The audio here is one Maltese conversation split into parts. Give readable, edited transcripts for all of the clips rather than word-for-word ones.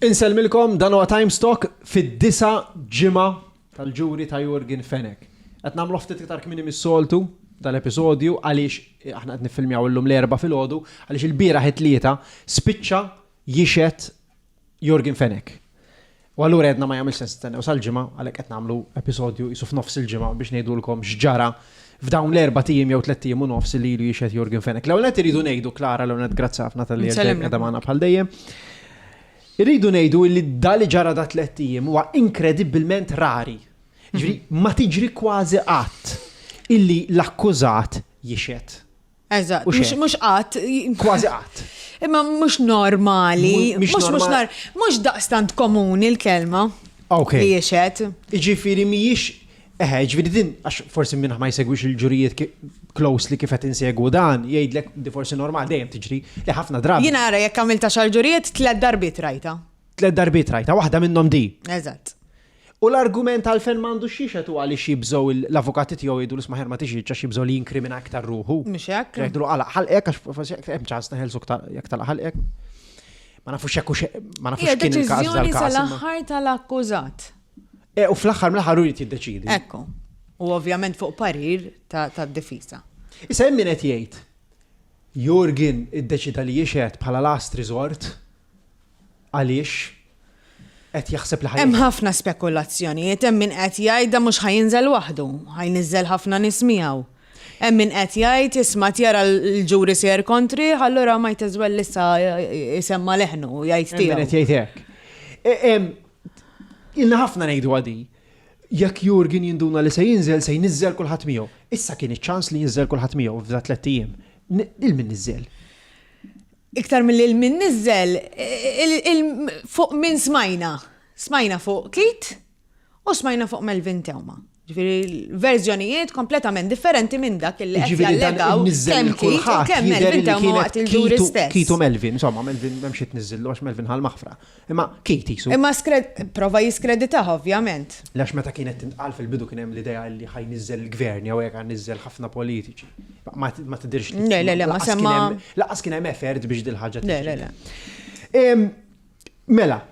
Insellmilkom dan huwa Times Talk fid-disa' ġimgħa tal-ġuri ta' Yorgen Fenech. Qed nagħmlu ftit iktar kmieni mis-soltu dal-episodju għaliex aħna qed niffilmjaw illum l-Erbgħa filgħodu għaliex ilbieraħ it-Tlieta spiċċa jixhed Yorgen Fenech. U allura għedna ma jagħmilx sens nistennew sal-ġimgħa għalhekk qed nagħmlu episodju qisu f'nofs il-ġimgħa biex ngħidulkom x'ġara f'dawn l-erbat ijiem jew tlett ijiem u nofs li ilu jixhed Yorgen Fenech. L-ewwel nett irridu ngħidu Klara l-ewwel nett grazzi ħafna talli erġajt qiegħda magħna bħal dejjem. Irridu ngħidu li da li ġara da tlett ijiem huwa inkredibbilment rari. Ġifieri ma tiġri kważi qatt illi l-akkużat jixhed. Eżatt, mhux qatt. Kważi qatt. Imma mhux normali, mhux mhux mhux daqstant komuni l-kelma. Ok. Li jixhed. Jiġifieri mhijiex Eħe, ġifieri din, għax forsi minn ma jsegwix il-ġurijiet closely kif qed insegwu dan, jgħidlek di forsi normal dejjem tiġri li ħafna drabi. Jiena ara jekk għamilt għaxar ġurijiet, tliet darbiet rajta. Tliet darbiet rajta, waħda minnhom di. Eżatt. U l-argument għalfejn m'għandux jixhed hu għaliex jibżgħu l-avukati tiegħu jgħidulu isma' aħjar ma tixhidx għax jibżgħu li jinkrimina iktar ruħu. Mhux hekk? Jgħidulu għalaq ħalqek għax forsi hemm ċans neħelsuk jekk tagħlaq ħalqek. Ma nafux jekk hux ma nafux x'kien il-każ Deċiżjoni sal-aħħar tal-akkużat. E, u fl-aħħar mill-aħħar hu jrid jiddeċiedi. Ekku. U ovvjament fuq parir tad-difiża. Issa hemm min qed jgħid Yorgen iddeċieda li jixhed bħala last resort Għaliex qed jaħseb li ħa Hemm ħafna spekulazzjonijiet, hemm min qed jgħid dan mhux ħa jinżel waħdu, ħa jniżżel ħafna nies miegħu. Hemm min qed jgħid isma' qed jara l-ġuri sejjer kontrih, allura might as well issa jsemma' leħnu u jgħid tiegħu. Hemm min qed jgħid hekk. Ilna ħafna ngħiduha di. Jekk Jurgen jinduna li se jinżel, se jniżżel kulħadd miegħu. Issa kien iċ-ċans li jinżel kulħadd miegħu f'da tlett ijiem. Lil min niżżel? Iktar milli 'l min niżżel, fuq min smajna. Smajna fuq Keith u smajna fuq Melvin Theuma. Ġifieri verżjonijiet kompletament differenti minn dak li qed jallegaw kemm Keith u kemm Melvin Theuma waqt il-ġuri stess. Keith u Melvin, insomma, Melvin m'hemmx xi tniżżillu għax Melvin ħa l-maħfra. Imma Keith qisu. Imma prova jiskreditah ovvjament. Le għax meta kienet tintqal fil-bidu kien hemm l-idea li ħa jniżżel il-gvern jew hekk ħa jniżżel ħafna politiċi. Ma tidhirx li. Le, le, le, ma semma. Lanqas kien hemm effort biex dil-ħaġa Le, le, le. Mela,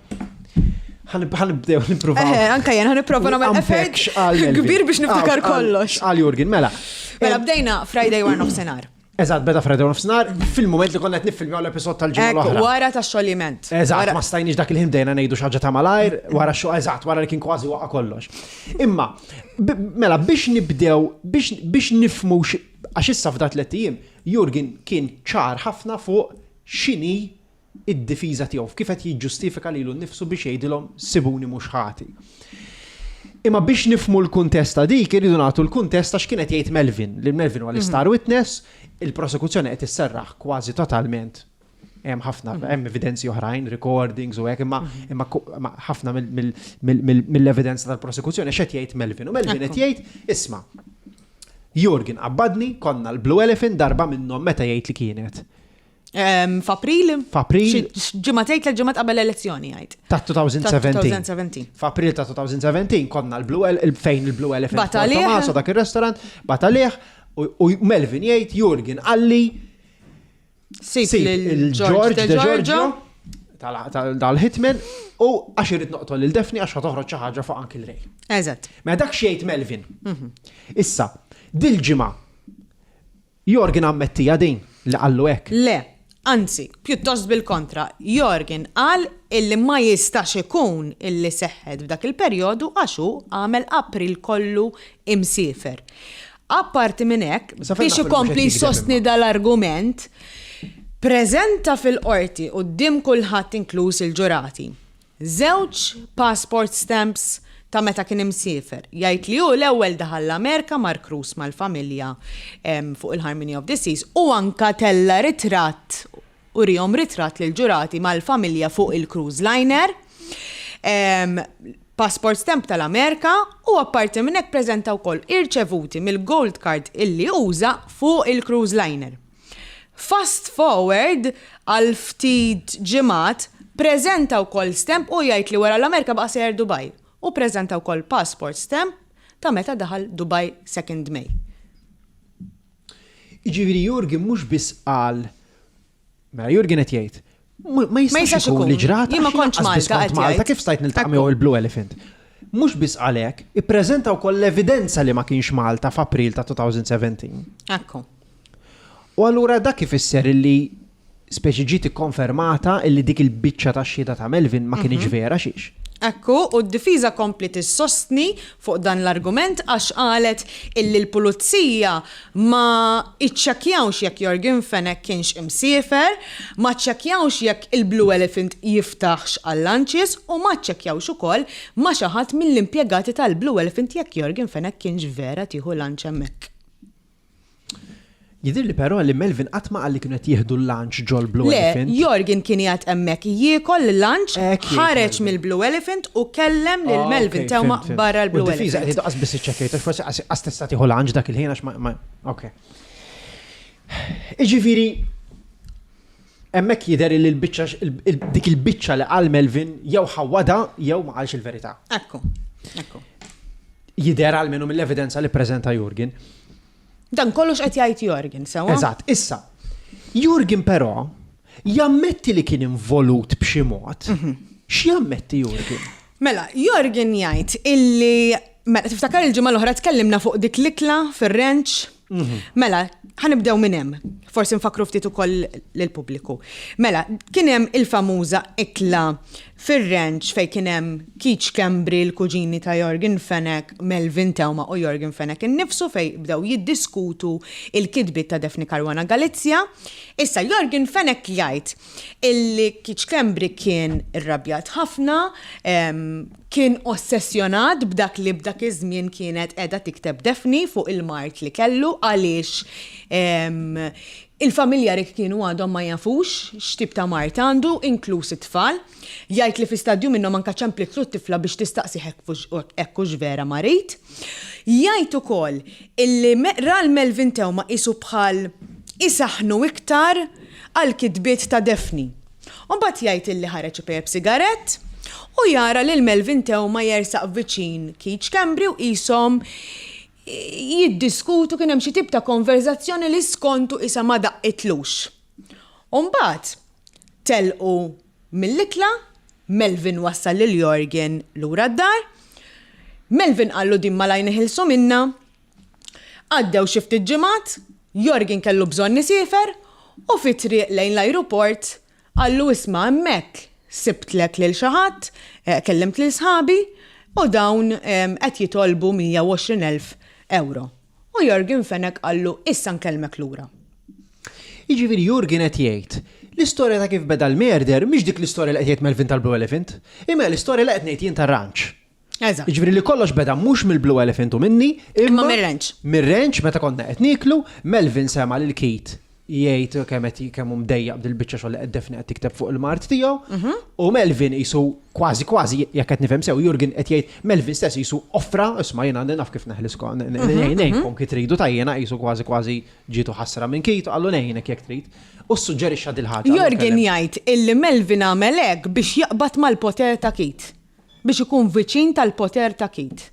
ħa nibdew nippruvaw. Eh, anka jien ħa nipprova nagħmel effort kbir biex niftakar kollox. Għal Jurgen, mela. Mela bdejna Friday wara nofsinhar. Eżatt, beda Friday nofsinhar, fil-mument li konna qed niffilmjaw l-episod tal-ġimgħa l-oħra. Wara ta' xolliment. Eżatt, ma stajniex dak il-ħin bdejna ngħidu xi ħaġa ta' malajr, wara xo eżatt, wara li kien kważi waqa' kollox. Imma, mela biex nibdew, biex nifhmu għax issa f'da tlett ijiem, Jurgen kien ċar ħafna fuq x'inhi id-difiża tiegħu, f'kif qed jiġġustifika lilu nnifsu biex jgħidilhom sibuni mhux ħati. Imma biex nifhmu l-kuntest ta' dik, irridu nagħtu l-kuntest ta' x'kien qed jgħid Melvin, li Melvin huwa l-istar witness, il-prosekuzzjoni qed isserraħ kważi totalment hemm ħafna hemm evidenzi oħrajn, recordings u hekk, imma imma ħafna mill-evidenza tal-prosekuzzjoni x'qed jgħid Melvin. U Melvin qed jgħid isma' Jurgen qabbadni, konna l-Blue Elephant darba minnhom meta jgħid li kienet. F'April? F'April. Ġimgħatejn tliet ġimgħat qabel l-elezzjoni jgħid. Ta' 2017. F'April ta' 2017 konna l-Blue fejn il-Blue Elephant. Batalih. Tomaso dak ir-restaurant, batalih u Melvin jgħid Jurgen qalli Sib il-George De Giorgio tal-Hitman u għax irrid noqtol lil Daphne għax toħroġ xi ħaġa fuq Uncle Ray. Eżatt. Mela dak xejt Melvin. Mhm. Issa, dil-ġimgħa Yorgen ammettieha din li qallu hekk? Le, anzi, pjuttost bil-kontra, Yorgen qal illi ma jistax ikun illi seħħet f'dak il-perjodu għax hu għamel April kollu imsiefer. Apparti minn hekk, biex ikompli jsostni dal-argument, preżenta fil-Qorti quddiem kulħadd inkluż il-ġurati, Żewġ passport stamps ta' meta kien imsiefer. Jgħid li hu l-ewwel daħal l-Amerika mar cruise mal-familja fuq il-Harmony of the Seas u anka tella' ritratt, uriehom ritratt lill-ġurati mal-familja fuq il-cruise liner. Passport stamp tal-Amerika u apparti minn hekk preżenta wkoll irċevuti mill-gold card illi uża fuq il-cruise liner. Fast forward għal ftit ġimgħat, preżenta wkoll stamp u jgħid li wara l-Amerika baqa' sejjer Dubai u preżenta wkoll passport stamp ta' meta daħal Dubai second May. Jiġifieri Jurgen mhux biss qal, mela Jurgen qed jgħid, Ma jistax ikun li ġrat. Jien ma kontx Malta. Malta kif stajt niltaqa' miegħu il-Blue Elephant. Mhux biss għalhekk, ippreżenta wkoll l-evidenza li ma kienx Malta f'April ta' 2017. Ekku. U allura dak ifisser li speċi ġiet ikkonfermata illi dik il-biċċa ta' xhieda ta' Melvin ma kinitx vera xiex. Ekku, u d-difiża kompliet issostni fuq dan l-argument għax qalet illi l-pulizija ma iċċekkjawx jekk Yorgen Fenech kienx imsiefer, ma ċċekkjawx jekk il-Blue Elephant jiftaħx għal-lunches u ma ċċekkjawx ukoll ma' xi ħadd mill-impjegati tal-Blue Elephant jekk Yorgen Fenech kienx vera tieħu lunch hemmhekk. Jidhirli però li Melvin qatt ma qal li kienu qed jieħdu l-lunch ġol Blue Le, Elephant. Jorgen kien qiegħed hemmhekk jiekol l-lunch, Hekk jgħid ħareġ Melvin. mill-Blue Elephant u kellem lil Ah, Melvin ok, Theuma fhimt, fhimt. barra U l-Blue d-difiża qed Elephant. jgħidu qas biss iċċekkjajt, għax forsi qas qas tista' tieħu lunch dak il-ħin għax ma ma ok. Jiġifieri hemmhekk jidher li l-biċċa il- il- dik il-biċċa li qal Melvin jew ħawwadha jew ma qalx il-verità. Ekku, ekku. Jidher almenu mill-evidenza li ppreżenta Jurgen. Dan kollu x'qed jgħid Jorgen, sewwa? Eżatt, issa. Jurgen però jammetti li kien involut b'xi mod. Mhm. X'jammetti Jurgen? Mela, Jorgen jgħid illi mela tiftakar il-ġimgħa l-oħra tkellimna fuq dik l-ikla fir-ranch. Mhm. Mela, ħanibdew minn hemm. Forsi nfakru ftit ukoll lill-pubbliku. Mela, kien hemm il-famuża ikla fir-ranch fejn kien hemm Keith Schembri, l-kuġini ta' Yorgen Fenech, Melvin Theuma u Yorgen Fenech innifsu fejn bdew jiddiskutu l-kitbiet ta' Daphne Caruana Galizia. Issa Yorgen Fenech jgħid illi Keith Schembri kien irrabjat ħafna, kien ossessjonat b'dak li b'dak iż-żmien kienet qiegħda tikteb Daphne fuq il-mard li kellu għaliex Il-familjari kienu għadhom ma jafux x'tip ta' mard għandu, inkluż it-tfal. Jgħid li fi stadju minnhom anke ċemplitlu t-tifla biex tistaqsih hekk hux vera marid. Jgħid ukoll illi ra 'l Melvin Theuma qisu bħal isaħħnu iktar għall-kitbiet ta' Daphne. U mbagħad jgħid illi ħareġ ipejjep sigarett u jara lil Melvin Theuma jersaq viċin Keith Schembri u qishom jiddiskutu kien hemm xi tip ta' konverżazzjoni li skontu qisha ma daqqitlux. U mbagħad telqu mill-ikla, Melvin wassal lil Yorgen lura d-dar. Melvin qallu din malajr neħilsu minnha. Għaddew xi ftit ġimgħat, Yorgen kellu bżonn isiefer u fit-triq lejn l-ajruport Qallu isma' hemmhekk sibtlek lil xi ħadd, kellimt lil sħabi u dawn qed jitolbu 120,000 ewro. U Yorgen Fenech qallu issa nkellmek lura. Jiġifieri Yorgen qed jgħid, l-istorja ta' kif beda l-murder mhix dik l-istorja li qed jgħid Melvin tal-Blue Elephant, imma hija l-istorja li qed ngħid jien tar-ranch. Eżatt. Jiġifieri li kollox beda mhux mill-Blue Elephant u minni, imma mir-ranch. Mir-ranch meta konna qed nieklu, Melvin sema' lil Keith jgħid kemm qed kemm hu mdejjaq b'dil-biċċa xogħol li qed Daphne qed tikteb fuq il-mard tiegħu. Mhm. U Melvin qisu kważi kważi jekk qed nifhem sew Jurgen qed jgħid Melvin stess qisu offra, isma' jiena għandi naf kif neħliskom, mhm, mhm. ngħinkom kif tridu ta' jiena qisu kważi kważi ġietu ħasra minn Keith u qallu ngħinek jekk trid. U ssuġġerixxa dil-ħaġa. Jurgen jgħid illi Melvin għamel hekk biex jaqbad mal-poter ta' Keith. Biex ikun viċin tal-poter ta' Keith.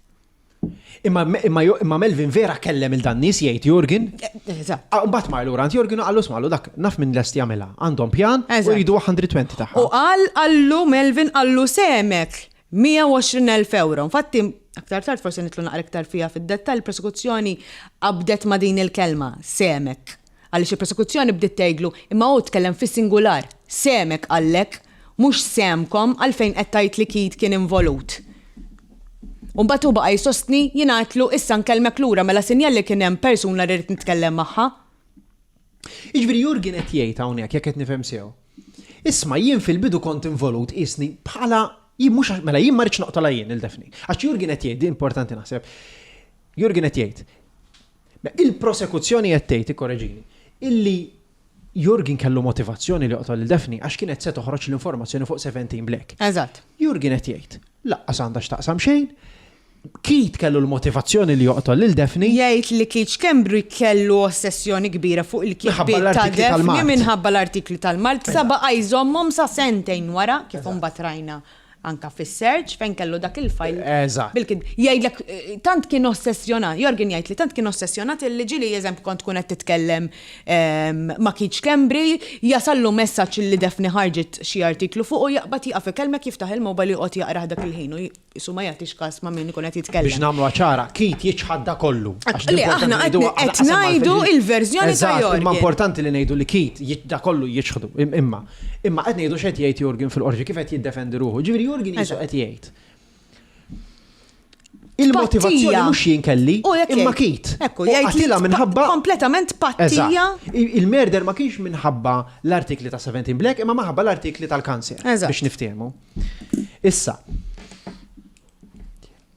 Imma, imma, imma Melvin vera kellem il dan nies jgħid Jurgen. Eżatt. Ah, Mbagħad mar lura għand Jurgen u qallu smalu dak naf minn lest jagħmilha. Għandhom pjan u Eżatt. jridu 120 tagħha. U qal qallu Melvin qallu semek 120,000 euro. Infatti, aktar tard forsi nidħlu naqra iktar fiha fid-dettall, il-prosekuzzjoni qabdet ma' din il-kelma, semek. Għaliex il-prosekuzzjoni bdiet tgħidlu, imma hu tkellem fis-singular, sehmek qallek, mhux sehemkom, għalfejn qed tgħid li Keith kien involut? U mbagħad hu baqa' jsostni, jien għedtlu, issa nkellmek lura, mela sinjal li kien hemm persuna li rrid nitkellem magħha. Jiġifieri Jurgen qed jgħid hawnhekk, jekk qed nifhem sew, isma' jien fil-bidu kont involut qisni bħala, jien mhux għax, mela jien ma rridx noqtolha jien lil Daphne. Għax Jurgen qed jgħid, din importanti naħseb, Jurgen qed jgħid, Il-prosekuzzjoni qed tgħid, ikkoreġini, illi Jurgen kellu motivazzjoni li joqtol lil Daphne għax kienet se toħroġ l-informazzjoni fuq 17 Black. Eżatt. Jurgen qed jgħid, laqqas għandha x'taqsam xejn, Keith kellu l-motivazzjoni li joqtol lil Daphne. Jgħid li Keith Schembri kellu ossessjoni kbira fuq il-kitbiet ta' Daphne minħabba l-artikli tal-Malt sa baqa' jżommhom sa sentejn wara, kif imbagħad rajna. anka fis-search fejn kellu dak il-file. Eżatt. Bil-kid jgħidlek tant kien ossessjonat, Yorgen jgħid li tant kien ossessjonat illi ġieli eżempju kont tkun qed titkellem ma' Keith Schembri, jasallu messaġġ illi Daphne ħarġet xi artiklu fuqu jaqbad jieqaf ikellmek jiftaħ il-mobile joqgħod jaqrah dak il-ħin u qisu ma jagħtix każ ma' min ikun qed jitkellem. Biex nagħmluha ċara, Keith jiċħad da kollu. Għax Le, aħna qed ngħidu il-verżjoni ta' Yorgen. Imma importanti li ngħidu li Keith da kollu jiċħdu imma. Imma qed ngħidu x'qed jgħid Yorgen fil-qorti, kif qed jiddefendi ruħu. Ġifieri Yorgen qisu qed jgħid. Il-motivazzjoni mhux jien kelli, imma Keith. Ekku, jgħid minħabba kompletament pattija. Il-murder ma kienx minħabba l-artikli ta' 17 Black, imma minħabba l-artikli tal-kanser. Biex niftehmu. Issa,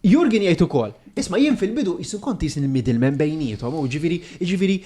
Jurgen jgħid ukoll, Isma' jien fil-bidu qisu kont qisni l-middleman bejniethom, u ġifieri, jiġifieri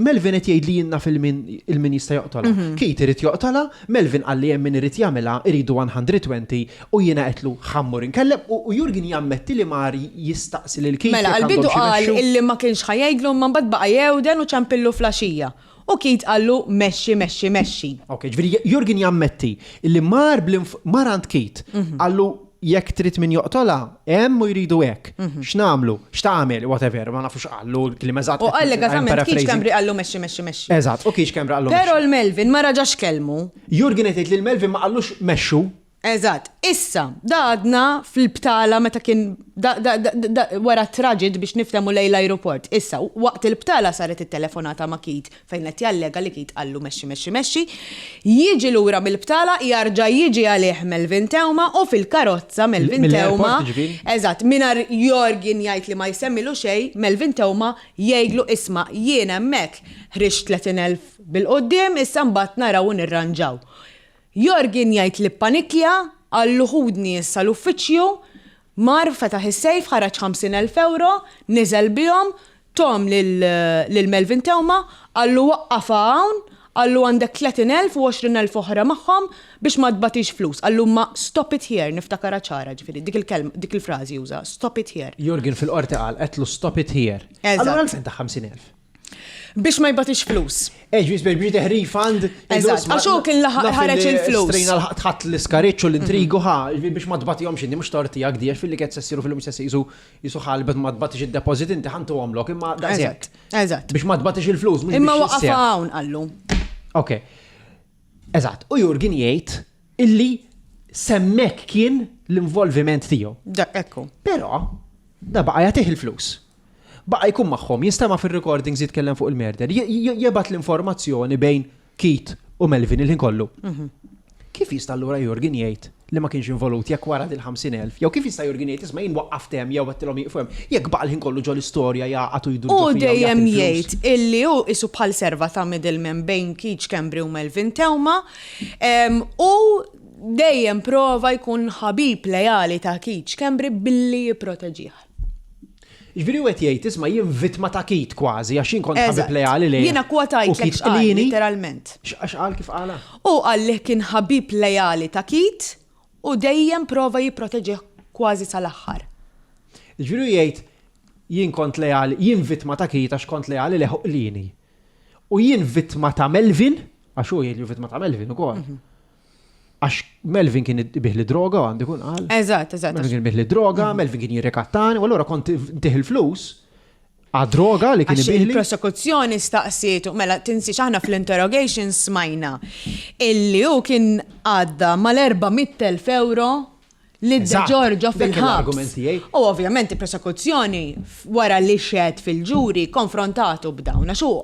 Melvin qed jgħid li jien naf il-min il-min jista' joqtolha. Keith irid joqtolha, Melvin qal li hemm min irid jagħmilha, iridu 120 u jiena għedtlu ħa mmur inkellem u u Jurgen jammetti li mar jistaqsi lil Keith Mela, jekk għall-bidu għandhomx qal imexxu. illi ma kienx ħa jgħidlu imma mbagħad baqa' jgħewden u ċempillu fl-għaxija. U Keith qallu mexxi, mexxi, mexxi. Ok, ġifieri Jurgen jammetti li mar bl-inf mar għand Keith, qallu jekk trid min joqtolha, hemm u jridu hekk. X'nagħmlu? X'tagħmel? Whatever, ma nafux x'qallu, l-kliem eżatt. U allegatament Keith Schembri qallu mexxi, mexxi, mexxi. Eżatt, u Keith Schembri qallu mexxi. Però l-Melvin ma raġax kellmu. Jurgen qed jgħid li l-Melvin ma qallux mexxu. Eżatt. Issa, da għadna fil-btala meta kien da, da, da, da, wara t-traġitt biex niftehmu lejn l-ajruport. Issa, waqt il-btala saret it-telefonata ma' Keith fejn qed jallega li Keith qallu mexxi, mexxi, mexxi. Jiġi lura mill-btala, jarġa' jiġi għalih Melvin Theuma u fil-karozza Melvin Theuma. Mill-airport, jiġifieri? Eżatt, mingħajr Yorgen jgħid li ma jsemmilu xejn, Melvin Theuma jgħidlu isma' jien hemmhekk ħriġt 30,000 bil-quddiem, issa mbagħad naraw u nirranġaw. Yorgen jgħid li ppanikkja, qallu ħudni issa l-uffiċċju, mar fetaħ is-sejf ħareġ 50,000 ewro, niżel bihom, tahom lil Melvin Theuma, qallu waqqafha hawn, qallu għandek 30,000 u 20,000 oħra magħhom biex ma tbatix flus, qallu imma stop it here, niftakarha ċara ġifieri dik il-kelma, dik il-frażi uża, stop it here. Yorgen fil-Qorti qal, għedtlu stop it here. Eżatt. Allura għalfejn tah 50,000? Biex ma jbatix flus. Eh, ġifieri biex biex refund. Eżatt, għax hu kien laħaq ħareġ il-flus. Strejna l-ħadd ħadd l-iskariċċ u l-intrigu ħa, ġifieri biex ma tbatihomx inti mhux tort tiegħek di għax filli qed sessiru filli mhux sessi jisu jisu ħalbet ma tbatix id-deposit inti ħantuhomlok imma daqshekk. Eżatt. Biex ma tbatix il-flus mhux Imma waqaf hawn qallu. Ok. Eżatt, u Jurgen jgħid illi semmek kien l-involviment tiegħu. Ekku. Però da baqa' jagħtih il-flus. Baqa' jkun magħhom, jinstema' fir-recordings jitkellem fuq il-murder, jibgħat l-informazzjoni bejn Keith u Melvin il-ħin kollu. Kif jista' allura Jurgen jgħid li ma kienx involut jekk wara dil-50,000? Jew kif jista' Jurgen jgħid isma' jien waqqaft hemm jew għedtilhom jieqfu hemm jekk baqa' l-ħin kollu ġol-istorja jagħqad u jdur Hu ġo fija u jagħti dejjem l-flus? jgħid illi hu qisu bħal serva ta' middleman bejn Keith Schembri u Melvin Theuma u dejjem prova jkun ħabib leali ta' Keith Schembri billi jipproteġih. Jiġifieri hu qed jgħid, isma' jien vittma ta' Keith kważi, għax jien kont ħabib leali lejh. Jiena kkwotajtlek x'qal, literalment. X'qal kif qalha? Hu qal li kien ħabib leali ta' Keith u dejjem prova jipproteġih kważi sal-aħħar. Jiġifieri hu jgħid, jien kont leali, jien vittma ta' Keith għax kont leali lejh u qlieni. U jien vittma ta' Melvin, għax hu jgħid li hu vittma ta' Melvin ukoll. Għax Melvin kien ibih li droga, għandu jkun qal. Eżatt, eżatt. Melvin kien ibih li droga, mhm. Melvin kien jirrikattani, u allura kont ntih il-flus għad-droga li kien ibih. Il-prosekuzzjoni staqsietu, mela tinsiex aħna fl-interrogation smajna illi hu kien għadda mal-400,000 euro li De Giorgio fil-ħabs. U ovvjament il-prosekuzzjoni wara li xed fil-ġuri konfrontatu b'dawn għax hu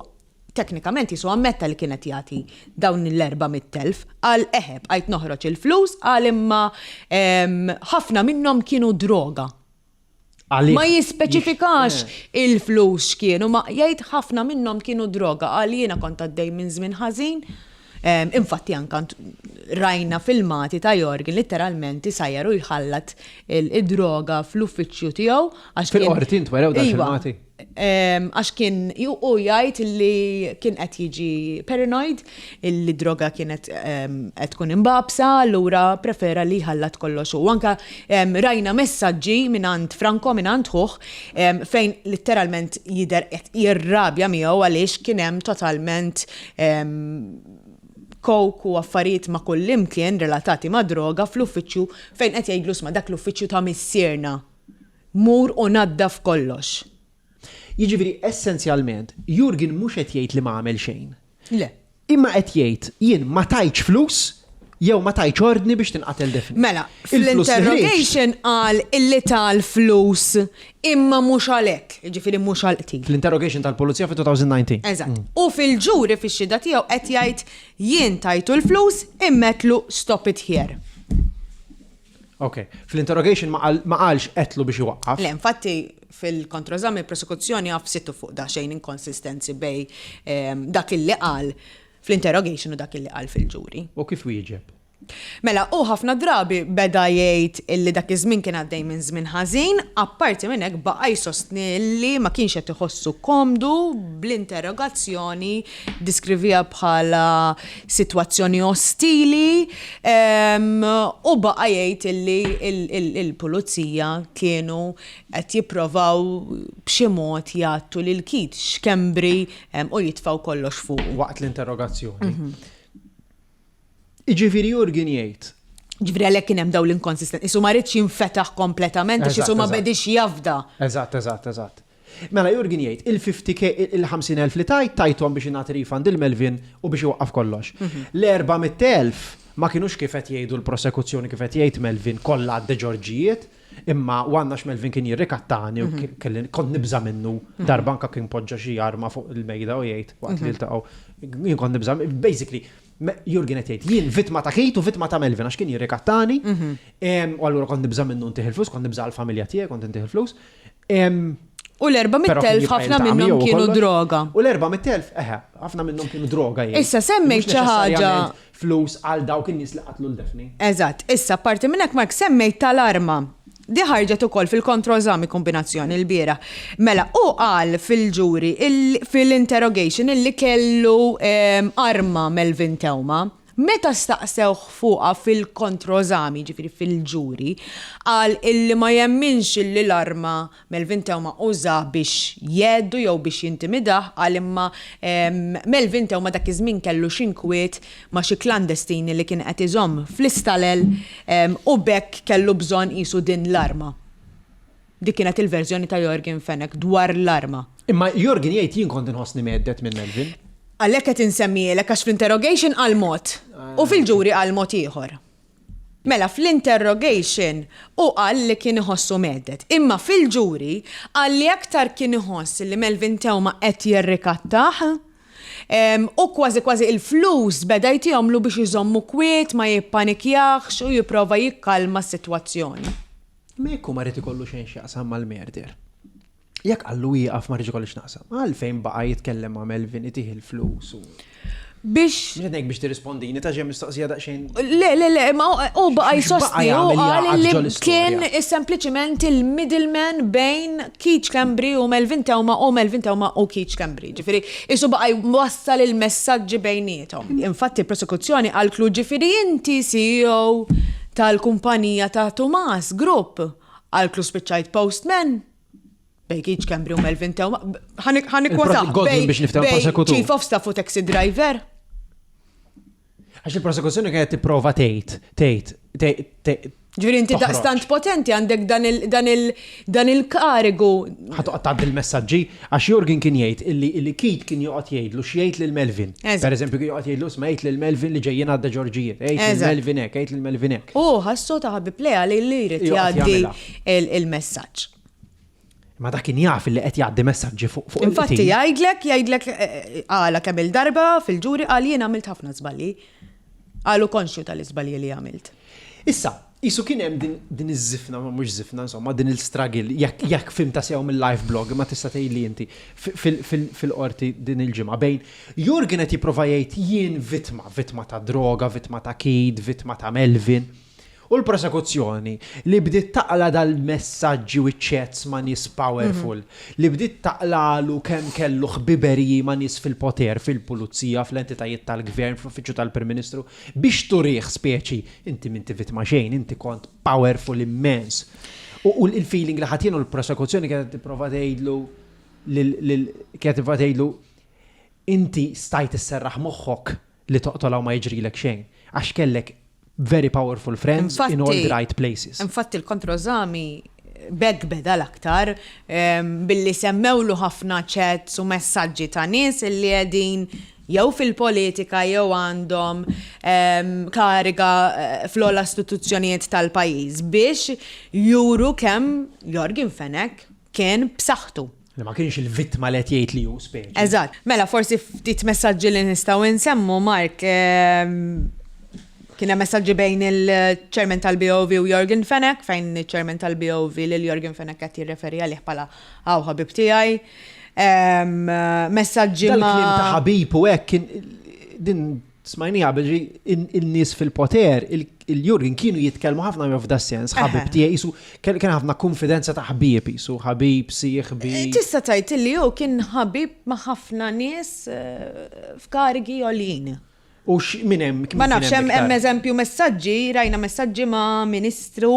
Teknikament Ġesù ammetta li kien qed jagħti dawn l-400,000. Qal, Eħe, bqajt noħroġ il-flus, qal imma ħafna minnhom kienu droga. Ma jispeċifikax il-flus x'kienu, ma jgħid ħafna minnhom kienu droga. Qal jiena kont għaddej minn żmien ħażin. Infatti anke rajna filmati ta' Yorgen litteralment isajjar u jħallat id-droga fl-uffiċċju tiegħu. Fil-qorti ntwerew dal-filmati? Għax kien u jgħid li kien qed jiġi paranoid, li droga kienet qed tkun imbagħbsa, allura prefera li jħallat kollox hu. Anke rajna messaġġi mingħand Franco, mingħand ħuh, fejn litteralment jidher qed jirrabja miegħu għaliex kien hemm totalment. coke u affarijiet ma' kullimkien relatati ma' droga fl-uffiċċju fejn qed jgħidlu isma' dak l-uffiċċju ta' missierna. Mur u naddaf kollox. Jiġifieri essenzjalment Jurgen mhux qed jgħid li ma għamel xejn. Le. Imma qed jgħid jien ma tajtx flus jew ma tajtx ordni biex tinqatel Daphne. Mela, fl-interrogation qal illi ta l-flus imma mhux għalhekk, jiġifieri mhux għall-qtil. Fl-interrogation tal-pulizija fit-2019. Eżatt. U fil-ġuri fix-xhieda tiegħu qed jgħid jien tajtu l-flus imma għedtlu stop it here. Ok. Fl-interrogation ma qalx għedtlu biex iwaqqaf. Le, infatti fil-kontroeżami il-prosekuzzjoni għafsitu fuq daqsxejn inkonsistenzi bejn dak illi qal fl-interrogation u dak illi qal fil-ġuri. U kif wieġeb? Mela, hu ħafna drabi beda jgħid illi dak iż-żmien kien għaddej minn żmien ħażin, apparti minn hekk baqa' jsostni illi ma kienx qed iħossu komdu bl-interrogazzjoni, ddeskriviha bħala sitwazzjoni ostili u baqa' jgħid illi l-pulizija kienu qed jipprovaw b'xi mod jgħattu lil Keith Schembri u jitfgħu kollox fuqu. Waqt l-interrogazzjoni. Jiġifieri Jurgen jgħid. Ġifieri għalhekk kien hemm dawn l-inkonsistenzi. Isu ma ridx jinfetaħ kompletament għax isu ma bediex jafda. Eżatt, eżatt, eżatt. Mela Jurgen jgħid il-50k il-50,000 li tajt tajthom biex ingħati refund lil Melvin u biex iwaqqaf kollox. L-400,000 ma kinux kif qed jgħidu l-prosekuzzjoni kif qed jgħid Melvin kollha għad-Deġorġijiet, Imma u għandna x'Melvin kien jirrikattani u kelli kont nibża' minnu darba anke kien poġġa xi arma fuq il-mejda u jgħid waqt li ltaqgħu. Jien kont nibża' basically Jurgen qed jgħid jien vittma ta' Keith u vittma ta' Melvin għax kien jirrikattani. U allura kont nibża' minnu ntih il-flus, kont nibża' għall-familja tiegħi kont intih il-flus. U l-400,000 ħafna minnhom kienu droga. U l-400,000, eħe, ħafna minnhom kienu droga. Issa semmejt xi ħaġa. Flus għal dawk in-nies li qatlu 'l Daphne. Eżatt. Issa, apparti minn hekk Mark semmejt tal-arma. Di ħarġet ukoll fil-kontroeżami kombinazzjoni lbieraħ. Mela, hu qal fil-ġuri, fil-interrogation illi kellu arma Melvin Theuma. Meta staqsewh fuqha fil-kontroeżami, jiġifieri fil-ġuri, qal illi ma jemminx illi l-arma Melvin Theuma użah biex jgħeddu jew biex jintimidah, qal imma Melvin Theuma dak iż-żmien kellu xi nkwiet ma' xi klandestini li kien qed iżomm fl-istalel u b'hekk kellu bżonn qisu din l-arma. Dik kienet il-verżjoni ta' Yorgen Fenech dwar l-arma. Imma Yorgen jgħid jien kont inħossni mhedded minn Melvin. Għalhekk qed insemmihielek għax fl-interrogation qal mod u fil-ġuri qal mod ieħor. Mela fl-interrogation hu qal li kien iħossu mhedded, imma fil-ġuri qal li aktar kien iħoss li Melvin Theuma qed jirrikattah u kważi kważi il-flus beda jtihomlu biex iżommu kwiet, ma jippanikjahx u jipprova jikkalma s-sitwazzjoni. Imma jekk hu ma ried ikollu xejn x'jaqsam mal-murder, Jekk qallu ieqaf ma rridx ikolli x'naqsam, għalfejn baqa' jitkellem ma' Melvin itih il-flus u. Biex. Mhux qed ngħid biex tirrispondini ta' xi mistoqsija daqsxejn. Le, le, le, ma hu baqa' jsostni u qal li kien sempliċiment il-middleman bejn Keith Schembri u Melvin Theuma u Melvin Theuma u Keith Schembri. Ġifieri, qisu baqa' jwassal il-messaġġi bejniethom. Infatti l-prosekuzzjoni qaltlu ġifieri inti CEO tal-kumpanija ta' Tumas Group. Qaltlu spiċċajt postman? Bej Keith Schembri u Melvin Theuma. Ħa nikkwotah. Godwin biex niftehmu prosekutur. Chief of Staff u taxi driver. Għax il-prosekuzzjoni kienet tipprova tgħid, tgħid, tgħid. Ġifieri inti daqstant potenti għandek dan il-karigu. Ħa toqgħod tgħaddi l-messaġġi għax Jurgen kien jgħid illi Keith kien joqgħod jgħidlu x'jgħid lil Melvin. Per eżempju kien joqgħod jgħidlu isma' għid lil Melvin li ġejjin għadda Ġorġijiet, għid lil Melvin hekk, għid lil Melvin hekk. U ħassu ta' ħabib leali li jrid jgħaddi il-messaġġ. Ma dak kien jaf li qed jgħaddi messaġġi fuq fuq Infatti jgħidlek, jgħidlek għala kemm il-darba fil-ġuri qal jien għamilt ħafna żbalji. Qalu konxju tal-iżbalji li għamilt. Issa, qisu kien hemm din din iż-żifna, ma mhux żifna insomma, din il-struggle, jekk jekk fhimtha sew mill-live blog, imma tista' tgħidli inti, fil-qorti din il-ġimgħa bejn Jurgen qed jipprova jgħid jien vittma, vittma ta' droga, vittma ta' Keith, vittma ta' Melvin. U l-prosekuzzjoni li bdiet taqla' dal-messaġġi u ċ-chats ma' nies powerful, li bdiet taqlagħlu kemm kellu ħbiberiji ma' nies fil-poter, fil-pulizija, fl-entitajiet tal-gvern, fl-uffiċċju tal-Prim Ministru, biex turih speċi inti m'inti vittma xejn, inti kont powerful immens. U l-feeling li ħadt jien u l-prosekuzzjoni kienet tipprova tgħidlu lil kienet tipprova tgħidlu inti stajt isserraħ moħħok. li toqtolha u ma jiġrilek xejn. Għax kellek very powerful friends in all the right places. Infatti l-kontroeżami b'hekk beda l-aktar billi semmewlu ħafna chats u messaġġi ta' nies illi qegħdin jew fil-politika jew għandhom kariga fl-ogħla istituzzjonijiet tal-pajjiż biex juru kemm Yorgen Fenech kien b'saħħtu. Li ma kienx il-vittma li qed jgħid li hu speċi. Eżatt. Mela forsi ftit messaġġi li nistgħu nsemmu, Mark, kien hemm messaġġi bejn il-chairman tal-BOV u Yorgen Fenech, fejn iċ-chairman tal-BOV lil Yorgen Fenech qed jirreferi għalih bħala hawn ħabib tiegħi. Messaġġi ma'. Dal-kliem ta' ħabib u hekk kien din Smajniha billi in-nies fil-poter, il-Jurgen kienu jitkellmu ħafna jew f'da sens, ħabib tiegħi qisu kien ħafna konfidenza ta' ħbieb qisu, ħabib, sieħbi. Tista' tgħid illi hu kien ħabib ma' ħafna nies f'karigi għoljin. U min hemm? Ma nafx, hemm eżempju messaġġi, rajna messaġġi ma' ministru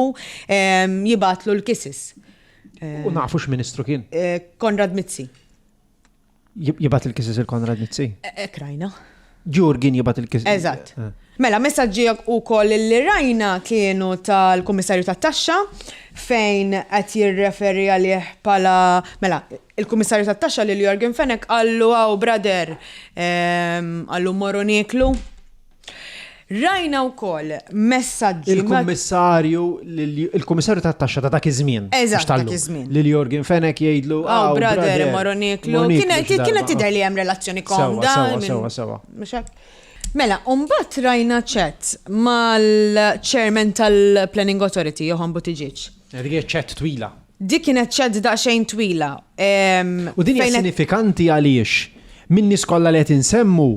jibgħatlu l-kisses. U nafu x'ministru kien? Konrad Mizzi. Jibgħat il-kisses il-Konrad Mizzi? Hekk rajna. Jurgen jibgħat il-kisses. Eżatt. Eh. Mela, messaġġi wkoll li rajna kienu tal-Kummissarju tat-Taxxa fejn qed jirreferi għalih bħala mela, il-Kummissarju tat-Taxxa lil Yorgen Fenech qallu hawn brother, qallu mmorru nieklu. Rajna wkoll messaġġi. Il-kummissarju, il-kummissarju tat-taxxa ta' dak iż-żmien. Eżatt, dak iż-żmien. Lil Yorgen Fenech jgħidlu. Aw, brother, imorru nieklu. Kienet tidher li hemm relazzjoni komda. Sewwa, sewwa, sewwa. Mhux hekk? Mela, u mbagħad rajna chat mal-chairman tal-Planning Authority, Johann Buttigieg. Dik kienet chat twila. Dik kienet chat daqsxejn twila. U din hija sinifikanti għaliex min-nies kollha li qed insemmu,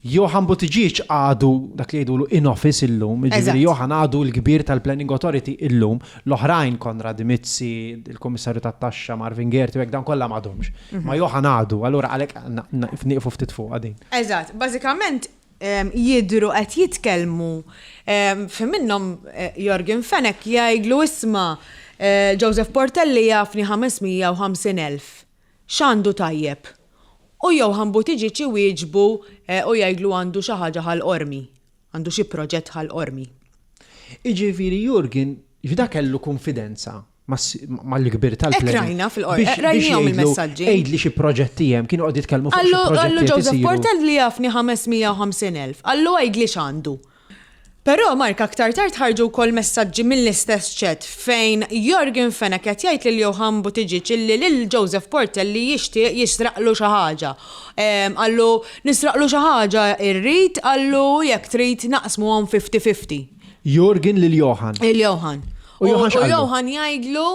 Johann Buttigieg għadu dak li jgħidulu in office illum, jiġifieri Johann għadu l-kbir tal-Planning Authority illum, l-oħrajn Konrad Mizzi, il-Kummissarju tat-Taxxa Marvin Gaerty u hekk dawn kollha m'għadhomx. Ma Johann għadu, allura għalhekk nieqfu ftit fuqha din. Eżatt, bażikament jidhru qed jitkellmu fi minnhom Yorgen Fenech jgħidlu isma' Joseph Portelli jafni 550,000. X'għandu tajjeb? U Johann Buttigieg iwieġbu u jgħidlu għandu xi ħaġa Ħal Qormi, għandu xi proġett Ħal Qormi. Jiġifieri Jurgen f'dak kellu kunfidenza mal-kbir tal-planning. Hekk rajna fil-qorti, rajnihom il-messaġġi. Għidli xi proġetti hemm, kienu qogħdu jitkellmu fuq xi proġetti. Qallu Joseph Portelli li jafni 550,000, qallu għidli x'għandu. Però Mark aktar tard ħarġu wkoll messaġġi mill-istess chat fejn Yorgen Fenech qed jgħid lil Johann Buttigieg illi lil Joseph Portelli jixtieq jisraqlu xi ħaġa. Qallu nisraqlu xi ħaġa irrid, qallu jekk trid naqsmuhom fifty fifty. Yorgen lil Johann. Lil Johann. U Johann x'qallu? U Johann jgħidlu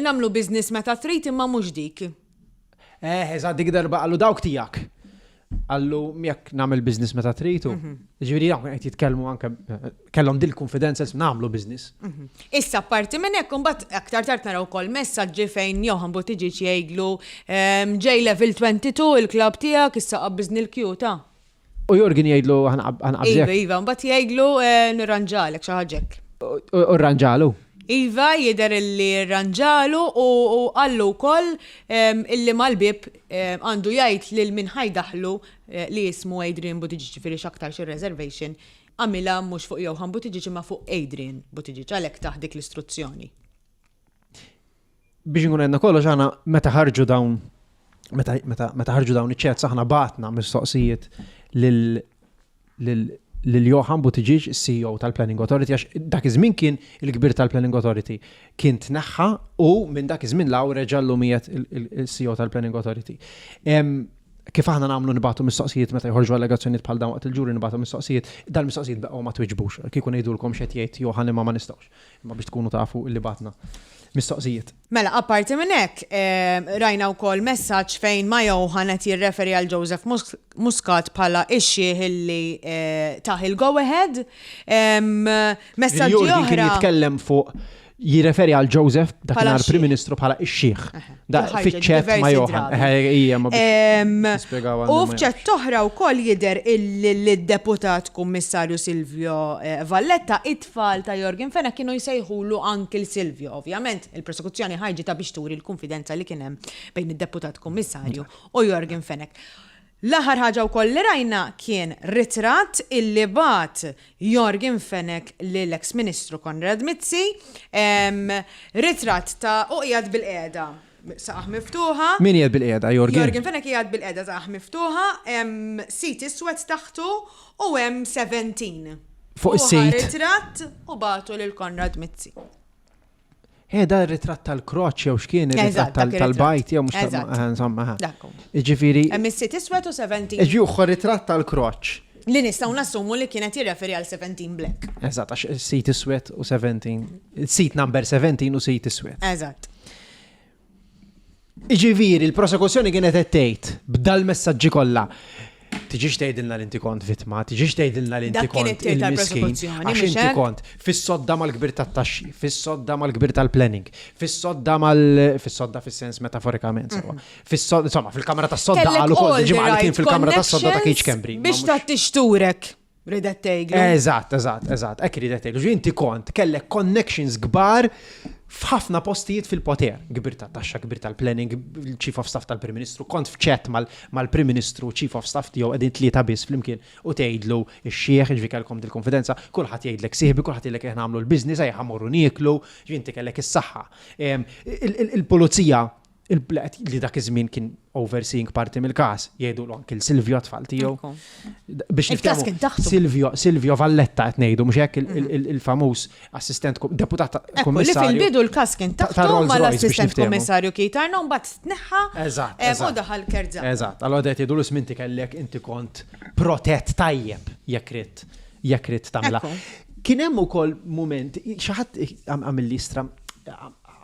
nagħmlu business meta trid imma mhux dik. Eh, eżatt dik darba qallu dawk tiegħek. Qallu jekk nagħmel business meta tridu. Mhm. Ġifieri dawn qed jitkellmu anke kellhom dil konfidenza nagħmlu business. Mhm. Issa parti minn hekk imbagħad aktar tard naraw ukoll messaġġi fejn Johann Buttigieg jgħidlu ehm, ġej level 22 il-klabb tiegħek issa qabbiżni l-kju ta'. U Jorgen jgħidlu ħanqabżek. Iva, iva, mbagħad jgħidlu eh, nirranġalek xi ħaġa hekk. U rranġalu? Iva, jidher illi rranġalu u qallu wkoll ehm, illi mal-bieb ehm, għandu jgħid lil min ħajdaħlu eh, li jismu Adrian Buttigieg ġifieri x'aktar xi reservation għamilha mhux fuq Johann Buttigieg imma fuq Adrian Buttigieg għalhekk taħ dik l-istruzzjoni. Biex nkun għedna kollox aħna meta ħarġu dawn meta meta meta ħarġu dawn iċ-chats aħna bagħtna mistoqsijiet lil lil lil Johann Buttigieg, CEO tal-Planning Authority, għax dak iż-żmien kien il-kbir tal-Planning Authority. Kien tneħħa u minn dak iż-żmien 'l hawn reġa' llum qiegħed il-CEO tal-Planning Authority. Kif aħna nagħmlu nibagħtu mistoqsijiet meta joħorġu allegazzjonijiet bħal dawn waqt il-ġuri nibagħtu mistoqsijiet, dal-mistoqsijiet baqgħu ma twiġbux. Kieku ngħidulkom x'qed jgħid Johann imma ma nistgħux. Imma biex tkunu tafu li bagħtna mistoqsijiet. Mela, apparti minn hekk, rajna wkoll messaġġ fejn ma' Johann qed jirreferi għal Joseph Muscat bħala x-xiħ illi tah il-go ahead. Messaġġi oħra. Jurgen kien jitkellem fuq jirreferi għal Joseph dakinhar Prim Ministru bħala x-xiħ. Fiċ-chat ma' Johann. U f'chat oħra wkoll jidher illi lid-Deputat Kummissarju Silvio Valletta it-tfal ta' Yorgen Fenech kienu jsejħulu Uncle Silvio. Ovvjament, il-prosekuzzjoni ħarġitha biex turi l-kunfidenza li kien hemm bejn id-Deputat Kummissarju u Yorgen Fenech. L-aħħar ħaġa wkoll li rajna kien ritratt illi bagħat Yorgen Fenech lill-eks Ministru Konrad Mizzi, ritratt ta' hu qiegħed bilqiegħda, saqajh miftuħa. Min qiegħed bilqiegħda, Yorgen? Yorgen Fenech qiegħed bilqiegħda saqajh miftuħa, hemm seat iswed taħtu u hemm 17. Fuq is-seat. Hu ħa ritratt u bagħtu lil Konrad Mizzi. Eh, da ritratt tal-kroċ jew x'kien ir-ritratt tal-bajt jew mhux eh, insomma. Ġifieri. Hemm is-sit iswed u 17. Ġi uħħor ritratt tal-kroċ. Li nistgħu nassumu li kienet jirreferi għal 17 Black. Eżatt, għax sit iswed u 17. Sit number 17 u sit iswed. Eżatt. Jiġifieri l-prosekuzzjoni kienet qed tgħid b'dal-messaġġi kollha, tiġix tgħidilna li inti kont vittma, tiġix tgħidilna li inti kont il-miskin, għax inti kont fis-sodda mal-kbir tat-taxxi, fis-sodda mal-kbir tal-planning, fis-sodda mal fis-sodda fis-sens metaforikament sewwa. Fis-sodda, insomma, fil-kamra tas-sodda qalu ukoll il-ġimgħa li kien fil-kamra tas-sodda ta' Keith Schembri. Biex tgħatti xturek. Ridet tgħidlu. Eżatt, eżatt, eżatt, hekk ridet tgħidlu. Ġifieri inti kont kellek connections kbar f'ħafna postijiet fil-poter. Kbir tat-taxxa, kbir tal-planning, chief of staff tal-Prim Ministru, kont f'chat mal-Prim Ministru, chief of staff tiegħu qegħdin tlieta biss flimkien u tgħidlu x-xiħ, ġifieri kellkom dil-konfidenza, kulħadd jgħidlek sieħbi, kulħadd jgħidlek ejja nagħmlu l-business, ejja ħa mmorru nieklu, ġifieri inti kellek is-saħħa. Il-pulizija li dak iż-żmien kien overseeing parti mill-każ, jgħidulu anki l-Silvio tfal tiegħu. Biex Il-każ kien taħtu. Silvio, Silvio Valletta qed ngħidu mhux hekk il-famuż assistent deputat kummissarju. Li fil-bidu l-każ kien taħtu mal-assistent kummissarju Keith Arnaud mbagħad tneħħa. Eżatt. U daħal Kurt Zammit. Eżatt. Allura qed jgħidulu sminti kellek inti kont protett tajjeb jekk ridt jekk ridt tagħmilha. Kien hemm ukoll mument xi ħadd għamilli istra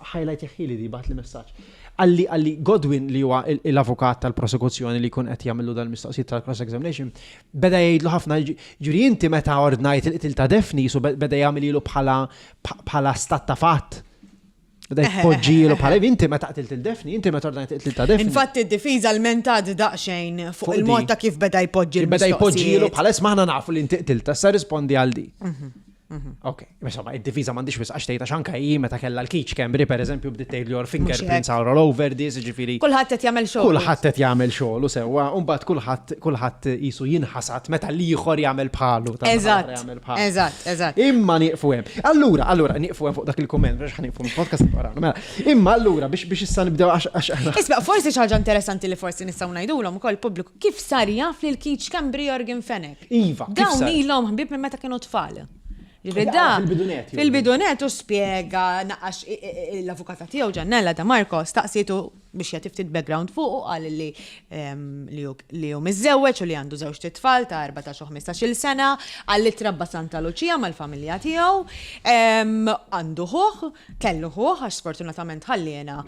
Highlight jaħħili di bagħatli messaġġ. Qalli qalli Godwin li huwa l-avukat tal-prosekuzzjoni li jkun qed jagħmillu dal-mistoqsijiet tal-cross examination, beda jgħidlu ħafna ġifieri inti meta ordnajt il-qtil ta' Daphne jisu beda jagħmililu bħala bħala stat ta' fatt. Beda jpoġġilu bħala inti meta qtilt il Daphne, inti meta ordnajt il-qtil ta' Daphne. Infatti d-difiża lmentat daqsxejn fuq il-mod ta' kif beda jpoġġi l-mistoqsijiet. Beda jpoġġilu bħala isma' aħna nafu li inti qtiltha, issa rispondi għal di. Mhm. Ok, insomma, id-difiża m'għandix wisq għax tgħid għax anke hi meta kellha l-Keach Cambry pereżempju bdiet tgħid li your fingerprints are all over this, jiġifieri. Kulħadd qed jagħmel xogħlu. Kulħadd qed jagħmel xogħlu sewwa, u mbagħad kulħadd kulħadd qisu jinħasad meta l-ieħor jagħmel bħalu. Eżatt. Eżatt, eżatt. Imma nieqfu hemm. Allura, allura nieqfu hemm fuq dak il-kumment biex ħanieqfu mill-podcast warana. Mela, imma allura biex biex issa nibdew għax għax. Isma' forsi xi ħaġa interessanti li forsi nistgħu ngħidulhom ukoll pubbliku kif sar jaf lil Keach Cambry Yorgen Fenech. Iva, kif Dawn sar? ilhom ħbieb minn meta kienu tfal. Ġifieri da. Fil-bidunet. Fil-bidunet u spjega naqax l-avukata tiegħu Ġannella da Marco staqsietu biex jagħti ftit background fuq u qal li li hu miżżewweġ u li għandu żewġt itfal ta' 14 u 15-il sena, qal li trabba Santa Luċija mal-familja tiegħu, għandu ħuh, kellu ħuh għax sfortunatament ħalliena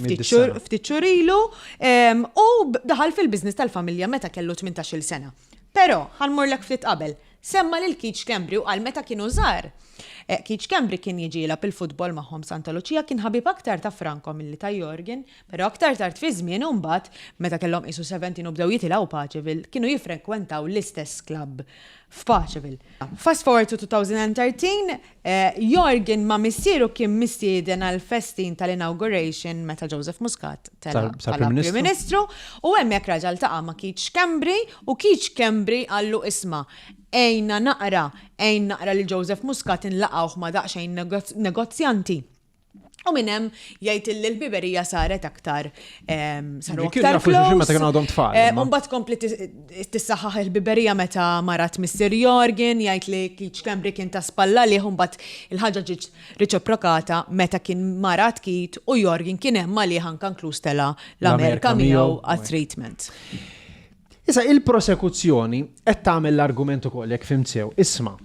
ftit xhur ilu, u daħal fil-business tal-familja meta kellu 18-il sena. Però, ħa nmurlek ftit qabel, semma lil Keith Schembri u qal meta kienu żgħar. Keith Schembri kien jiġi jilgħab il-futbol magħhom Santa Lucia, kien ħabib aktar ta' Franco milli ta' Yorgen, però aktar tard fiż-żmien u mbagħad meta kellhom qisu 17 u bdew jitilgħu Paceville, kienu jiffrekwentaw l-istess klabb f'Paceville. Fast forward to 2013, Yorgen ma' missieru kien mistieden għall-festin tal-inauguration meta Joseph Muscat tela' bħala Prim Ministru u hemmhekk raġa' ltaqa' ma' Keith Schembri u Keith Schembri qallu isma' għinna naqra, għin naqra lil Joseph Muscat inlaqgħuh ma' daqsxejn negozjanti. U minn hemm jgħid illi l-biberija saret aktar saru aktar close. Meta kienu għadhom tfal. Eh, u mbagħad kompli tissaħħaħ il-biberija meta marat Mr. Jorgen jgħid li Keith Schembri kien ta' spalla lih u mbagħad il-ħaġa ġiet reċiprokata meta kien marat Keith u Jorgen kien hemm għalih anke inkluż tela' l-Amerika miegħu għat-treatment. Issa il-prosekuzzjoni qed tagħmel l-argument ukoll jekk fhimt sew. Isma',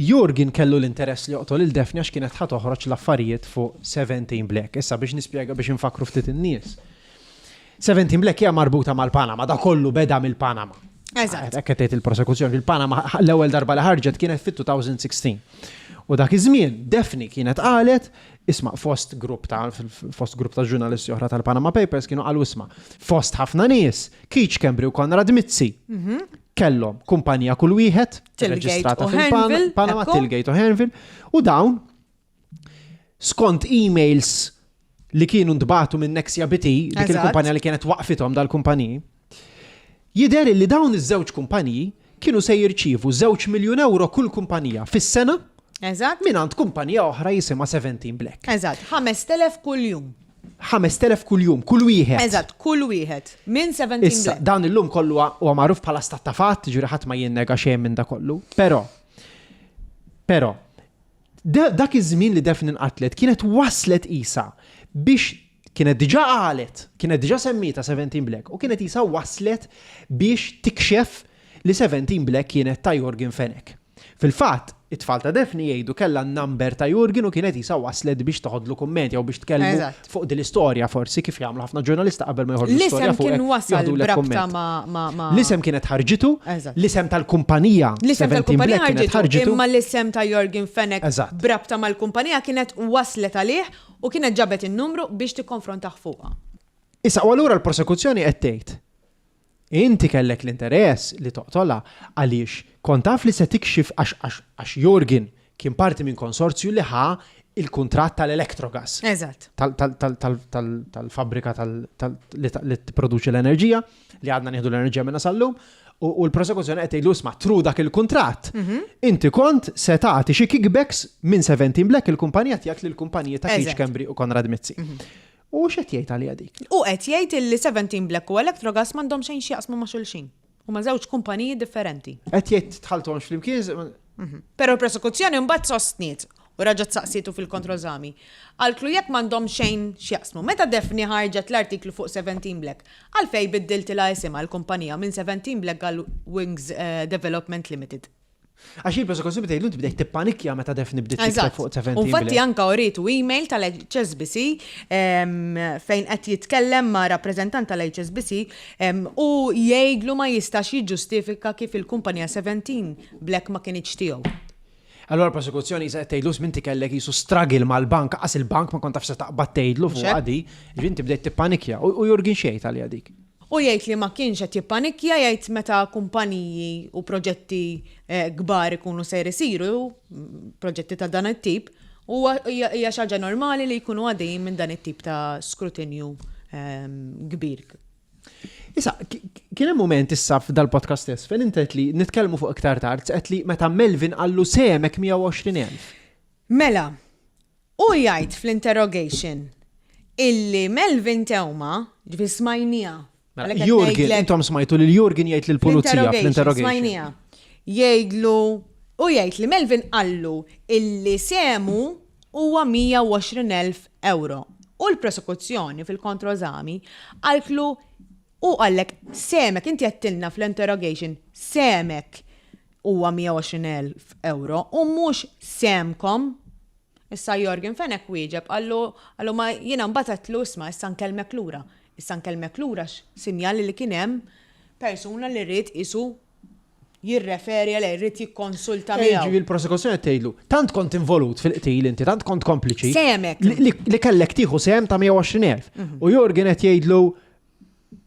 Yorgen kellu l-interess li joqtol lil Daphne għax kienet ħa toħroġ l-affarijiet fuq 17 Black. Issa biex nispjega biex infakkru ftit in-nies. 17 Black hija marbuta mal-Panama, da kollu beda mill-Panama. Eżatt. Hekk qed tgħid il-prosekuzzjoni. Fil-Panama l-ewwel darba li ħarġet kienet fit-2016. U dak iż-żmien Daphne kienet qalet Isma' fost grupp ta' fost grupp ta' ġurnalisti oħra tal-Panama Papers kienu qalu isma' fost ħafna nies, Keith Schembri u Konrad Mizzi kellhom kumpanija kull wieħed reġistrata fil-Panama, Tilgate u Hearnville, u dawn skont emails li kienu ntbagħtu minn Nexia BT, dik il-kumpanija li kienet waqfithom dal-kumpaniji, Jidher illi dawn iż-żewġ kumpaniji kienu se jirċievu żewġ miljun ewro kull kumpanija fis-sena mingħand kumpanija oħra jisimha 17 Black. Eżatt, 5,000 kuljum. 5,000 kuljum, kull wieħed. Eżatt, kull wieħed. Minn 17 Black. Issa, dan illum kollu huwa magħruf bħala stat ta' fatt, ġifieri ħadd ma jinnega xejn minn da kollu. Però, però, Dak iż-żmien li Daphne nqatlet kienet waslet qisha biex kienet diġà qalet, kienet diġà semmietha 17 Black u kienet qisha waslet biex tikxef li 17 Black kienet ta' Yorgen Fenech. Fil-fatt, it-tfal ta' Daphne jgħidu kellha n-number ta' Yorgen u kienet qisha waslet biex toħodlu kumment jew biex tkellmu fuq din l-istorja forsi kif jagħmlu ħafna ġurnalista qabel ma joħorġu storja fuq. L-isem kien wasal b'rabta ma' L-isem kienet ħarġitu, l-isem tal-kumpanija. L-isem tal-kumpanija ħarġitu, imma l-isem ta' Yorgen Fenech b'rabta mal-kumpanija kienet waslet għalih u kienet ġabet in-numru biex tikkonfrontah fuqha. Issa, u allura l-prosekuzzjoni qed tgħid Inti kellek l-interess li toqtolha għaliex kont taf li se tikxif għax għax għax Yorgen kien parti minn konsorzju li ħa il-kuntratt tal-Electrogas. Eżatt. Tal-fabbrika li tipproduċi l-enerġija, li għadna nieħdu l-enerġija minnha sal-lum, u l-prosekuzzjoni qed tgħidlu isma' through dak il-kuntratt. Inti kont se tagħti xi kickbacks minn 17 Black il-kumpanija tiegħek lill-kumpaniji ta' Keith Schembri u Konrad Mizzi. U x'qed jgħid għaliha dik? Hu qed jgħid illi 17 Black u Electrogas m'għandhom xejn x'jaqsmu ma' xulxin. Huma żewġ kumpaniji differenti. Qed jgħid tħallthomx flimkien. Però l-prosekuzzjoni mbagħad sostniet, u raġgħet saqsietu fil-kontroeżami, qaltlu jekk m'għandhom xejn x'jaqsmu, meta Daphne ħarġet l-artiklu fuq 17 Black, għalfejn biddiltilha isimha l-kumpanija minn 17 Black għal Wings Development Limited? Għax il-prosekuzzjoni tgħidlu inti bdejt tippanikja meta Daphne bdiet tikteb fuq 17 U infatti anka uritu email tal-HSBC fejn qed jitkellem ma' rappreżentant tal-HSBC u jgħidlu ma jistax jiġġustifika kif il-kumpanija 17 Black ma kinitx tiegħu. Allura l-prosekuzzjoni qisha qed tgħidlu isma' inti kellek qisu struggle mal-bank, qas il-bank ma kont taf se taqbad tgħidlu fuqha di, ġifieri inti bdejt tippanikja. U Jurgen x'jgħid għaliha dik? Hu jgħid li ma kienx qed jippanikja, jgħid meta kumpaniji u proġetti kbar ikunu ser isiru, proġetti ta' dan it-tip, huwa hija xi ħaġa normali li jkunu għaddejjin minn dan it-tip ta' skrutinju kbir. Issa, kien hemm mument issa f'dal-podcast stess fejn inti għedt li nitkellmu fuq iktar tard, għedt li meta Melvin qallu sehmek 120,000. Mela, Hu jgħid fl-interrogation illi Melvin Theuma, ġifieri smajniha. Mela, Jurgen, intom smajtu lil Jurgen jgħid lill-pulizija fl-interrogation. Smajniha. Jgħidlu, u jgħid li Melvin qallu illi sehmu huwa 120,000 ewro. U l-prosekuzzjoni fil-kontroeżami qaltlu hu qallek sehmek, inti għedtilna fl-interrogation sehmek huwa 120,000 ewro u mhux sehemkom. Issa Yorgen Fenech wieġeb qallu qallu ma jiena mbagħad għedtlu isma' issa nkellmek lura. Issa nkellmek lura x'sinjal li kien hemm persuna li ried qisu jirreferi għalih, ried jikkonsulta miegħu. Jiġifieri l-prosekuzzjoni qed tgħidlu, tant kont involut fil-qtil inti, tant kont kompliċi. Sehmek. Li kellek tieħu sehem ta' 120,000. U Yorgen qed jgħidlu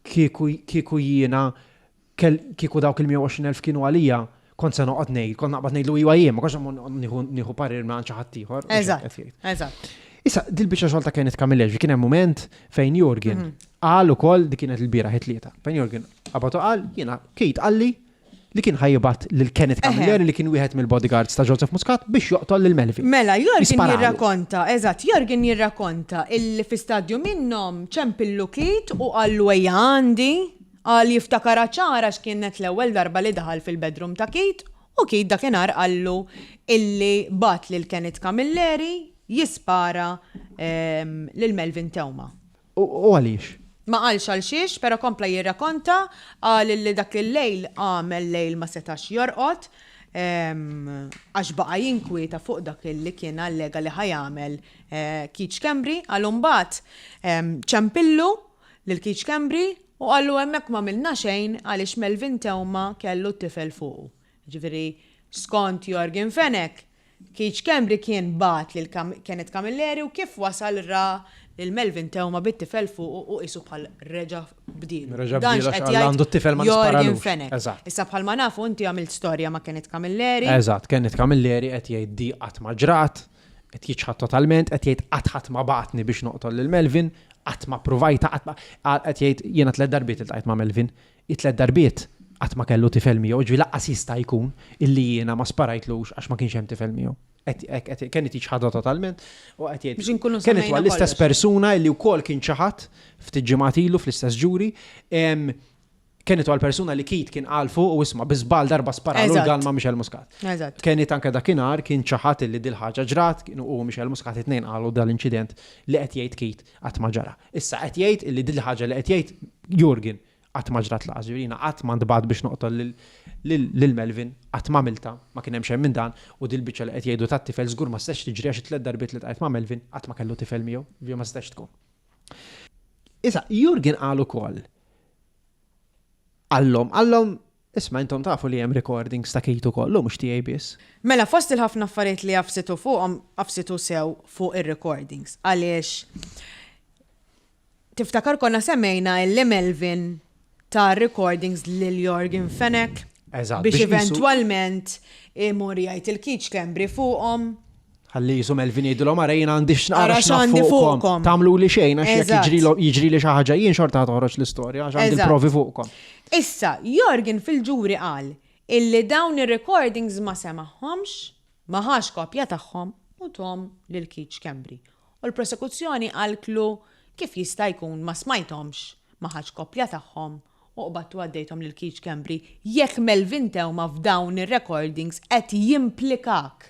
kieku kieku jiena Kieku dawk il-120,000 kienu għalija, kont se noqgħod ngħid, kont naqbad ngħidlu iwa jien, ma kontx nieħu parir minn xi ħadd ieħor. Eżatt, eżatt. Issa, dil-biċċa xogħol ta' Kenneth Camilleri, kien hemm mument fejn Jurgen mhm. qal ukoll dik kienet il-bieraħ it-tlieta. Fejn Jurgen qabad u qal, jiena Kate qalli li kien ħajbat lil Kenneth Camilleri li kien wieħed mill-bodyguards ta' Joseph Muscat biex joqtol lil Melvin. Mela, Jorgen jirrakonta, eżatt, Jorgen jirrakonta illi fi stadju minnhom ċempillu Kate u qallu ejja għandi Qal jiftakarha ċar għax kienet l-ewwel darba li daħal fil-bedroom ta' Keith u Keith dakinhar qallu illi bagħat lil Kenneth Camilleri jispara lil Melvin Theuma. U għaliex? Ma qalx għal xiex, pero kompla jirrakonta, qal illi dak il-lejl għamel lejl ma setax jorqod għax baqa' jinkwieta fuq dak illi kien allega li ħa jagħmel Keith Schembri, qal imbagħad ċempillu lil Keith Schembri u qallu hemmhekk m'għamilna xejn għaliex Melvin Theuma kellu t-tifel fuqu. Jiġifieri skont Yorgen Fenech, Keith Schembri kien bagħat lil Kenneth Camilleri u kif wasal ra lil Melvin Theuma bit-tifel fuqu u qisu bħal reġa' bdielu. Reġa' Dan bdielu għax x'qed qal jgħid għandu t-tifel ma Yorgen nisparalux. Fenech. Eżatt. Issa bħalma nafu inti għamilt storja ma' Kenneth Camilleri. Eżatt, Kenneth Camilleri qed jgħid di qatt ma ġrat. Qed jiċħad totalment, qed jgħid qatt ħadd ma bagħatni biex noqtol lil Melvin, qatt ma ppruvajtha, qatt ma qed jgħid jiena tlett darbiet iltqajt ma' Melvin, it-tlett darbiet qatt ma kellu tifel miegħu, jiġifieri lanqas jista' jkun illi jiena ma sparajtlux għax ma kienx hemm tifel miegħu. Qed Kenneth jiċħadha totalment u qed jgħid. Biex inkunu Kenneth huwa semmejna l-istess kollox. persuna illi wkoll kien ċaħad ftit ġimgħat ilu fl-istess ġuri. Kenneth huwa l-persuna li Keith kien qal fuq u isma' bi żball darba sparalu l-gun ma' Michelle Muscat. Eżatt. Kenneth anke dakinhar kien ċaħad illi dil-ħaġa ġrat, kienu hu u Michelle Muscat it-tnejn qalu dal-inċident li qed jgħid Keith qatt ma ġara. Issa qed jgħid illi dil-ħaġa li qed jgħid Yorgen qatt ma ġrat lanqas, jiġifieri jiena qatt ma ntbagħat biex noqtol lil Melvin, qatt ma għamiltha, ma kien hemm xejn minn dan u dil-biċċa li qed jgħidu tat-tifel żgur ma setgħetx tiġri għax it-tlett darbiet li ltqajt ma' Melvin qatt ma kellu tifel miegħu, jiġifieri ma setgħetx tkun. Issa, Jurgen qal ukoll, qallhom, qallhom, isma' intom tafu li hemm recordings ta' Keith ukoll, u mhux tiegħi biss. Mela, fost il-ħafna affarijiet li għafsitu fuqhom, għafsitu sew fuq ir-recordings. Għaliex tiftakar konna semmejna illi Melvin ta recordings lil Yorgen Fenech Eżatt, biex biex qisu- eventwalment imur jgħid il Keith Schembri fuqhom. Ħalli qisu Melvin jgħidilhom ara jien għandi x'naqra Ara x'naf x'għandi fuqkom. fuqkom. Tagħmluli xejn għax jekk Eżatt. jiġrilhom jiġrili xi ħaġa jien xorta ħa toħroġ l-istorja għax għandi Eżatt. l-provi fuqkom. Issa, Yorgen fil-ġuri qal illi dawn ir-recordings ma semagħhomx, ma ħax kopja tagħhom u thom lil Keith Schembri. U l-prosekuzzjoni qaltlu kif jista' jkun ma smajthomx, ma ħadtx kopja tagħhom u qbadt u għaddejthom lil Keith Schembri jekk Melvin Theuma f'dawn ir-recordings qed jimplikak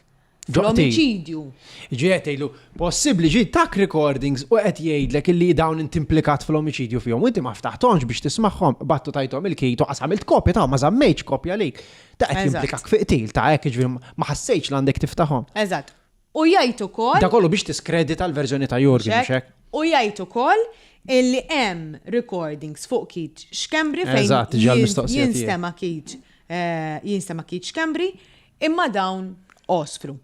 fl-omiċidju. Jiġifieri qed tgħidlu, possibbli ġie tak recordings u qed jgħidlek illi dawn inti implikat fl-omiċidju fihom u inti ma ftaħthomx biex tismagħhom, qbadt u tajthom il Keith u qas għamilt kopja tagħhom, ma żammejtx kopja għalik. Da qed jimplikak fi qtil ta' hekk, jiġifieri ma ħassejtx li għandek tiftaħhom. Eżatt. U jgħid ukoll. Da kollu biex tiskredita l-verżjoni ta' Yorgen, mhux hekk? U jgħid ukoll illi hemm recordings fuq Keith Schembri fejn Eżatt, ġa l-mistoqsija tiegħi. jinstema' Keith jinstema' Keith Schembri, imma dawn għosfru.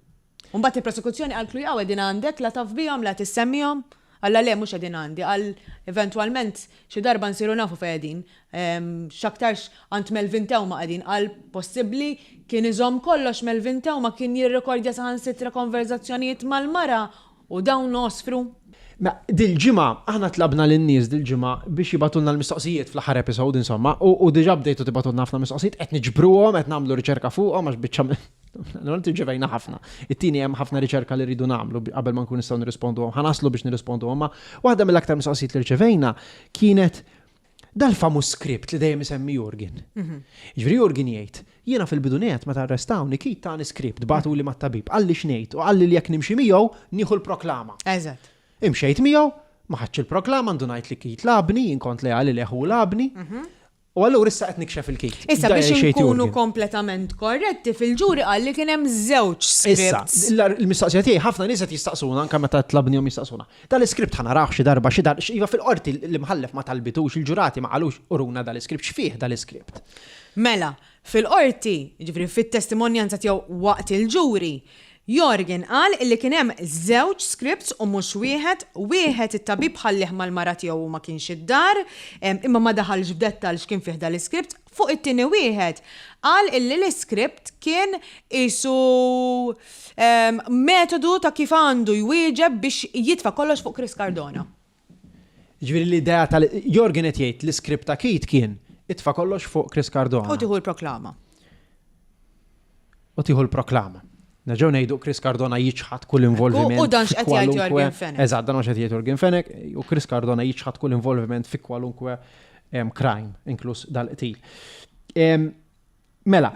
U mbagħad il-prosekuzzjoni qaltlu jaw qegħdin għandek, la taf bihom, la tissemmihom. Qal le mhux qegħdin għandi, qal eventwalment xi darba nsiru nafu fejn qegħdin. X'aktarx għand Melvin Theuma qegħdin, qal possibbli kien iżomm kollox Melvin Theuma kien jirrekordja saħansitra konverżazzjonijiet mal-mara u dawn għosfru. Mela, dil-ġimgħa, aħna tlabna lin-nies dil-ġimgħa biex jibagħtulna l-mistoqsijiet fl-aħħar episode insomma, u diġà bdejtu tibagħtulna ħafna mistoqsijiet, qed niġbruhom, qed nagħmlu riċerka fuqhom għax biċċa Normalment irċevejna ħafna. It-tieni hemm ħafna riċerka li rridu nagħmlu qabel ma nkun nistgħu nirrisponduhom. Ħa naslu biex nirrisponduhom, ma waħda mill-aktar mistoqsijiet li rċevejna kienet dal-famuż script li dejjem isemmi Yorgen. Jiġifieri Yorgen jgħid, jiena fil-bidu nett meta arrestawni Keith tani script bagħtuli mat-tabib, qalli x'ngħid u qalli li jekk nimxi miegħu nieħu l-proklama. Eżatt. Imxejt miegħu, ma ħadtx il-proklama, ndunajt li Keith lagħabni, jien kont leali lejh u hu lagħabni. U allura issa qed nikxef il-kejk. Issa biex inkunu kompletament korretti, fil-ġuri qal li kien hemm żewġ scripts. Issa, il-mistoqsija tiegħi ħafna nies qed jistaqsuna anke meta tlabnihom jistaqsuna. Dal-iskript ħa narawh xi darba xi darba, iva fil-qorti l-imħallef ma talbitux, il-ġurati ma qalux uruna dal-iskript, x'fih dal-iskript? Mela, Fil-Qorti, jiġifieri fit-testimonjanza tiegħu waqt il-ġuri, Yorgen qal illi kien hemm żewġ scripts u mhux wieħed, wieħed it-tabib ħallieh mal-mara tiegħu u ma kienx id-dar, imma ma daħalx f'dettall x'kien fih dal-iscript. Fuq it-tieni wieħed, qal illi l-iscript kien qisu metodu ta' kif għandu jwieġeb biex jitfa' kollox fuq Chris Cardona. Jiġifieri l-idea tal Yorgen qed jgħid l-iskript ta' Keith kien itfa' kollox fuq Chris Cardona. U tieħu l-proklama. U tieħu l-proklama. Nerġgħu ngħidu Chris Cardona jiċħad kull involviment. U dan x'qed jgħid Yorgen Fenech. Eżatt, dan x'qed jgħid Yorgen Fenech u Chris Cardona jiċħad kull involviment fi kwalunkwe crime, inkluż dal-qtil. Mela,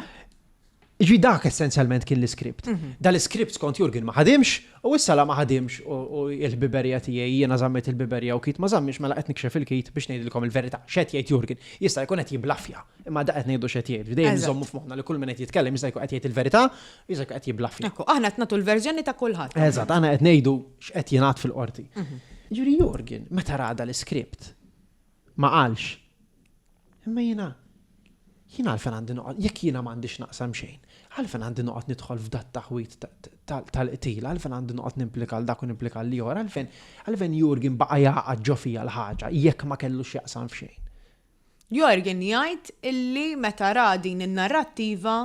Ġi dak essenzjalment kien l-iskript. Mhm. Dal-iskript skont Jurgen ma ħadimx, u issa la ma ħadimx u il-biberja tiegħi jiena żammejt il-biberja u Kit ma żammix mela qed nikxef il-Kit biex ngħidilkom il-verità. X'qed jgħid Jurgen? Jista' jkun qed jiblaffja, imma da qed ngħidu x'qed jgħid. Dejjem nżommu f'moħħna li kull min qed jitkellem jista' jkun qed jgħid il-verità, jista' jkun qed jiblaffja. Ekku, aħna qed nagħtu l-verżjoni ta' kulħadd. Eżatt, aħna qed ngħidu x'qed jingħad fil-qorti. Mhm. Ġifieri Jurgen, meta ra dal-iskript, ma qalx Imma jiena, jiena għalfejn għandi noqgħod, jekk jiena m'għandi x'naqsam xejn, għalfejn għandi noqgħod nidħol f'dat-taħwid tal-qtil, għalfejn għandi noqgħod nimplika 'l dak u nimplika 'l ieħor, għalfejn, għalfejn Jurgen baqa' jagħqad ġo fija l-ħaġa jekk ma kellu x'jaqsam f'xejn? Jurgen jgħid illi meta ra din in-narrattiva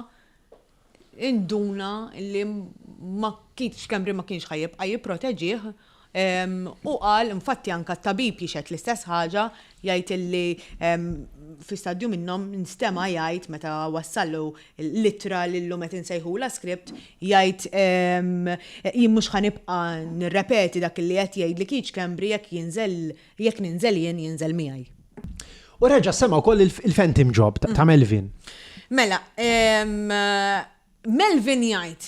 induna illi ma Keith Schembri ma kienx ħa jibqa' jipproteġih u qal, infatti anke t-tabib jixhed l-istess ħaġa, jgħid illi fi stadju minnhom nstema' jgħid meta wassallu l-ittra li llum qed insejħulha script, jgħid jien mhux ħa nibqa' nirrepeti dak illi qed jgħidli Keith Schembri jekk jinżel jekk ninżel jien jinżel miegħi. U reġa' sema' wkoll il-phantom job ta' Melvin. Mela, Melvin jgħid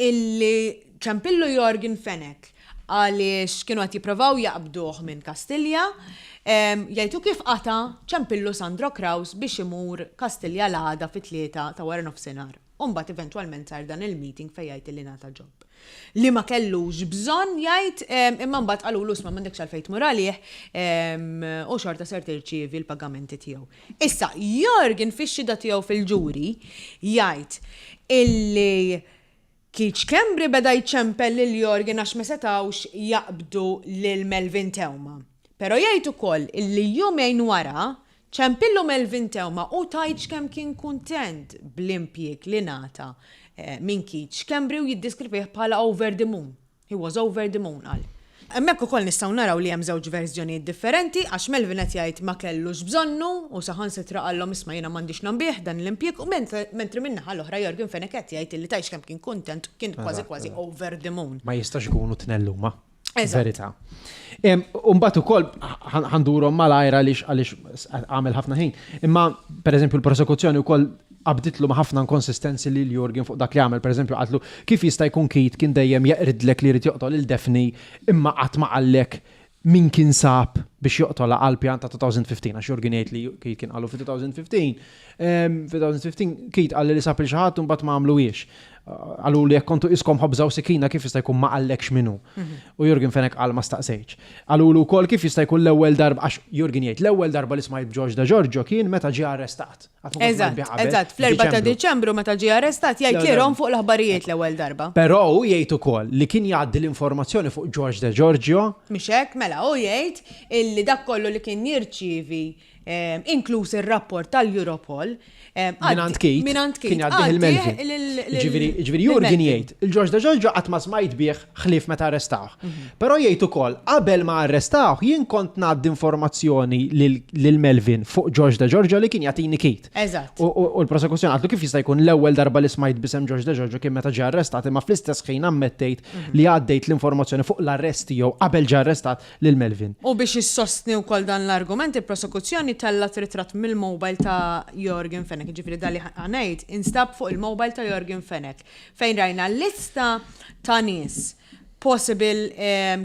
illi ċempillu Yorgen Fenech għaliex kienu qed jipprovaw jaqbduh minn Kastilja. Jgħid u kif qata' ċempillu Sandro Craus biex imur Kastilja l-għada fit-tlieta ta' waranofsinhar. U mbagħad eventwalment sar dan il-meeting fejn jgħid illi ngħata job. Li ma kellux bżonn jgħid imma mbagħad qalulu isma' m'għandekx għalfejn tmur għalih u xorta ser tirċievi l-pagamenti tiegħu. Issa, Yorgen fix-xhieda tiegħu fil-ġuri jgħid illi Keith Schembri beda jċempel lil Yorgen għax ma setgħux jaqbdu lil Melvin Theuma. Però jgħid ukoll illi jumejn wara ċempillu Melvin Theuma u tgħidx kemm kien kuntent bl-impjieg li ngħata minn Keith Schembri u jiddiskrivih bħala over the moon. He was over the moon, qal. Hemmhekk ukoll nistgħu naraw li hemm żewġ verżjonijiet differenti għax Melvin qed jgħid ma kellux bżonnu u saħansitra qallhom isma' jiena m'għandix nambih dan l-impjieg u mentri min-naħa l-oħra Yorgen Fenech qed jgħid illi tgħidx kemm kien kuntent kien kważi kważi over the moon. Ma jistax ikunu tnejn huma. Verità. U mbagħad ukoll ħa ndurhom malajr għaliex għaliex għamel ħafna ħin. Imma pereżempju l-prosekuzzjoni wkoll qabditlu ma' ħafna inkonsistenzi lil Yorgen fuq dak li għamel. Pereżempju qaltlu kif jista' jkun Keith kien dejjem jeqridlek li jrid joqtol lil Daphne imma qatt ma qallek min kien sab biex joqtolha għall-pjan ta' 2015 għax Yorgen jgħid li Keith kien qalu fi 2015. Fi 2015 Keith qalli li sab lil xi ħadd u mbagħad ma għamluhiex. Qalu li jekk kontu iskom ħobża u sikina kif jista' jkun ma qallekx min hu. U Yorgen Fenech qal ma staqsejtx. Qalulu wkoll kif jista' jkun l-ewwel darba għax Yorgen jgħid l-ewwel darba li smajt b'George Degiorgio kien meta ġie arrestat. Eżatt, eżatt, fl-4 ta' Diċembru meta ġie arrestat jgħid li rom fuq l-aħbarijiet l-ewwel darba. Però hu jgħid ukoll li kien jgħaddi l-informazzjoni fuq George Degiorgio. Mhux hekk, mela hu jgħid illi dak kollu li kien jirċievi inkluż ir-rapport tal-Europol Mingħand Keith. Mingħand Keith. Kien jgħaddih il-Melvin. Ġifieri, ġifieri Yorgen jgħid, il-George Degiorgio qatt ma smajt bih ħlief meta arrestawh. Però jgħid ukoll, qabel ma arrestawh jien kont ngħaddi informazzjoni lil Melvin fuq George Degiorgio li kien jagħtini Keith. Eżatt. U l-prosekuzzjoni qaltlu kif jista' jkun l-ewwel darba li smajt b'isem George Degiorgio kien meta ġie arrestat imma fl-istess ħin ammettejt li għaddejt l-informazzjoni fuq l-arrest tiegħu qabel ġie arrestat lil Melvin. U biex issostni wkoll dan l-argument, il-prosekuzzjoni tellgħet ritratt mill-mobile ta' Yorgen Fenech, jiġifieri dan li ħa ngħid instab fuq il-mobile ta' Yorgen Fenech, fejn rajna lista ta' nies possible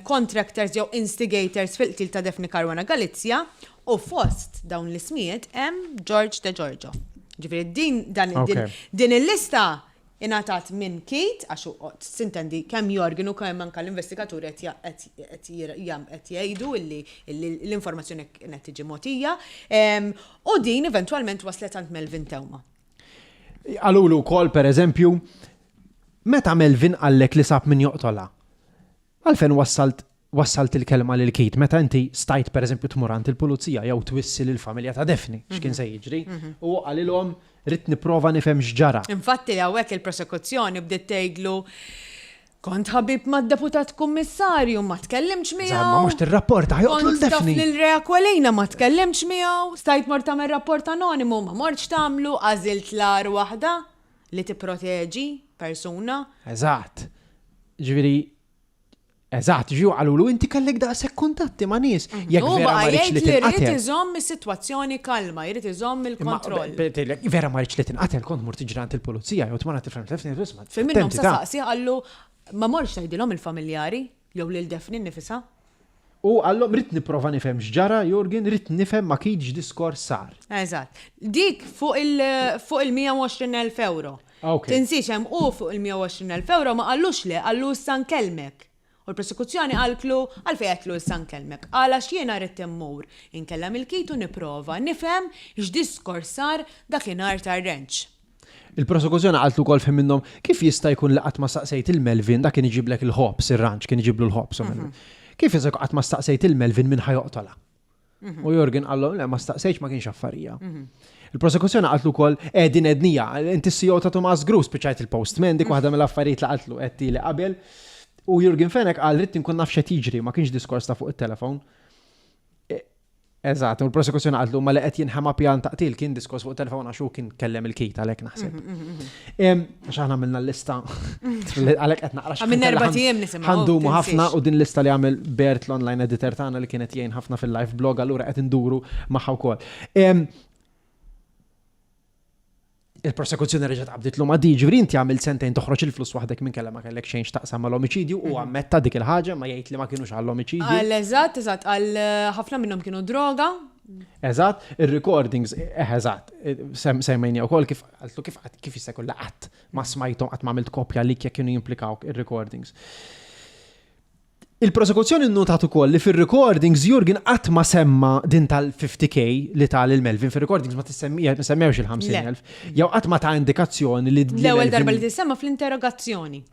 contractors jew instigators fil-qtil ta' Daphne Caruana Galizia u fost dawn l-ismijiet hemm George Degiorgio. Jiġifieri din dan din il-lista Ingħatat minn Keith, għax hu, sintendi, kemm Yorgen u kemm anke l-investigaturi qed qed jgħidu illi l-informazzjoni kienet tiġi mogħtija, u din eventwalment waslet għand Melvin Theuma. Qalulu wkoll, pereżempju, meta Melvin qallek li sab min joqtolha, Għalfejn wassalt wassalt il-kelma lil Keith meta inti stajt pereżempju tmur għand il-pulizija jew twissi lill-familja ta' Daphne x'kien se jiġri? U hu qalilhom ridt nipprova nifhem x'ġara. Infatti hawnhekk il-prosekuzzjoni bdiet tgħidlu kont ħabib mad-deputat kummissarju ma tkellimtx miegħu. Eżatt, ma mhux tirrapporta, ħa joqtlu lil Kont taf Daphne. lil Ray Aquilina ma tkellimtx miegħu, stajt mort tagħmel rapport anonimu ma mortx tagħmlu, għażilt l-agħar waħda li tipproteġi persuna. Eżatt. Ġifieri Eżatt, ġifieri qalulu inti kellek daqshekk kuntatti ma' nies. Mhm. Jekk vera ma rridx li tinqatel. Jrid iżomm is-sitwazzjoni kalma, jrid iżomm il-kontroll. Vera ma rridx li tinqatel, kont mur tiġri għand il-pulizija jew tmur għand il-familja isma'. Fil minnhom sa saqsi qallu ma morx tgħidilhom il-familjari jew lil Daphne nnifisha. U qallhom ridt nipprova nifhem x'ġara, Yorgen, ridt nifhem ma kienx diskors sar. Eżatt. Dik fuq il fuq il-120,000 ewro. Ok. Tinsiex hemm hu fuq il-120,000 ewro ma qallux le, qallu issa nkellmek. U l-prosekuzzjoni qaltlu għalfejn għedtlu issa nkellmek? Qal għax jiena ridt immur inkellem il-Keith u nipprova nifhem x'diskors sar dakinhar tar-ranch. Il-prosekuzzjoni qaltlu wkoll f'ħin minnhom, kif jista' jkun li qatt ma staqsejt 'il Melvin, dak kien iġiblek il-ħobż, ir-ranch, kien iġiblu l-ħobż u Melvin. Kif jista' jkun qatt ma staqsejt 'il Melvin min ħa joqtolha? U Yorgen qallhom, le ma staqsejtx ma kienx affarija. Il-prosekuzzjoni qaltlu wkoll eh din għednija, inti s-CEO ta' Tumas Group spiċċajt il-postman dik waħda mill-affarijiet li qaltlu għedtili qabel. U Jurgen Fenech qal ridt inkun naf x'qed jiġri, ma kienx diskors ta' fuq it-telefon. E, eżatt, u l-prosekuzzjoni qaltlu ma li qed jinħema pjan ta' qtil kien diskors fuq telefon għax hu kien kellem il-kit għalhekk naħseb. Mhm, mhm, mhm. Għax aħna għamilna l-lista għalhekk qed naqra. Għamilna erba' ijiem nisimgħu. Ħandumu ħafna u din lista li għamel Bert l-online editor tagħna li kienet jgħin ħafna fil-live blog allura qed induru magħha wkoll. Il-prosekuzzjoni reġgħet qabditlu ma' di, ġifieri inti għamilt sentejn toħroġ il-flus waħdek minn kella ma kellek xejn x'taqsam mal-omiċidju u mhm. ammetta dik il-ħaġa ma jgħid li ma kienux għall-omiċidju. Għal eżatt, eżatt, għal eh, ħafna minnhom kienu droga. Eżatt, ir-recordings, eh, eżatt, eh, semmejni wkoll kif għaltlu kif kif jista' jkun laqat ma smajthom qatt ma għamilt kopja li jekk kienu jimplikawk ir-recordings. Il-prosekuzzjoni nnutat ukoll li fir-recordings Jurgen qatt ma semma din tal-50K li ta lil Melvin, fir-recordings ma tissemmewx il-50,000, jew qatt ma ta indikazzjoni li L-ewwel darba li tissemma fl-interrogazzjoni.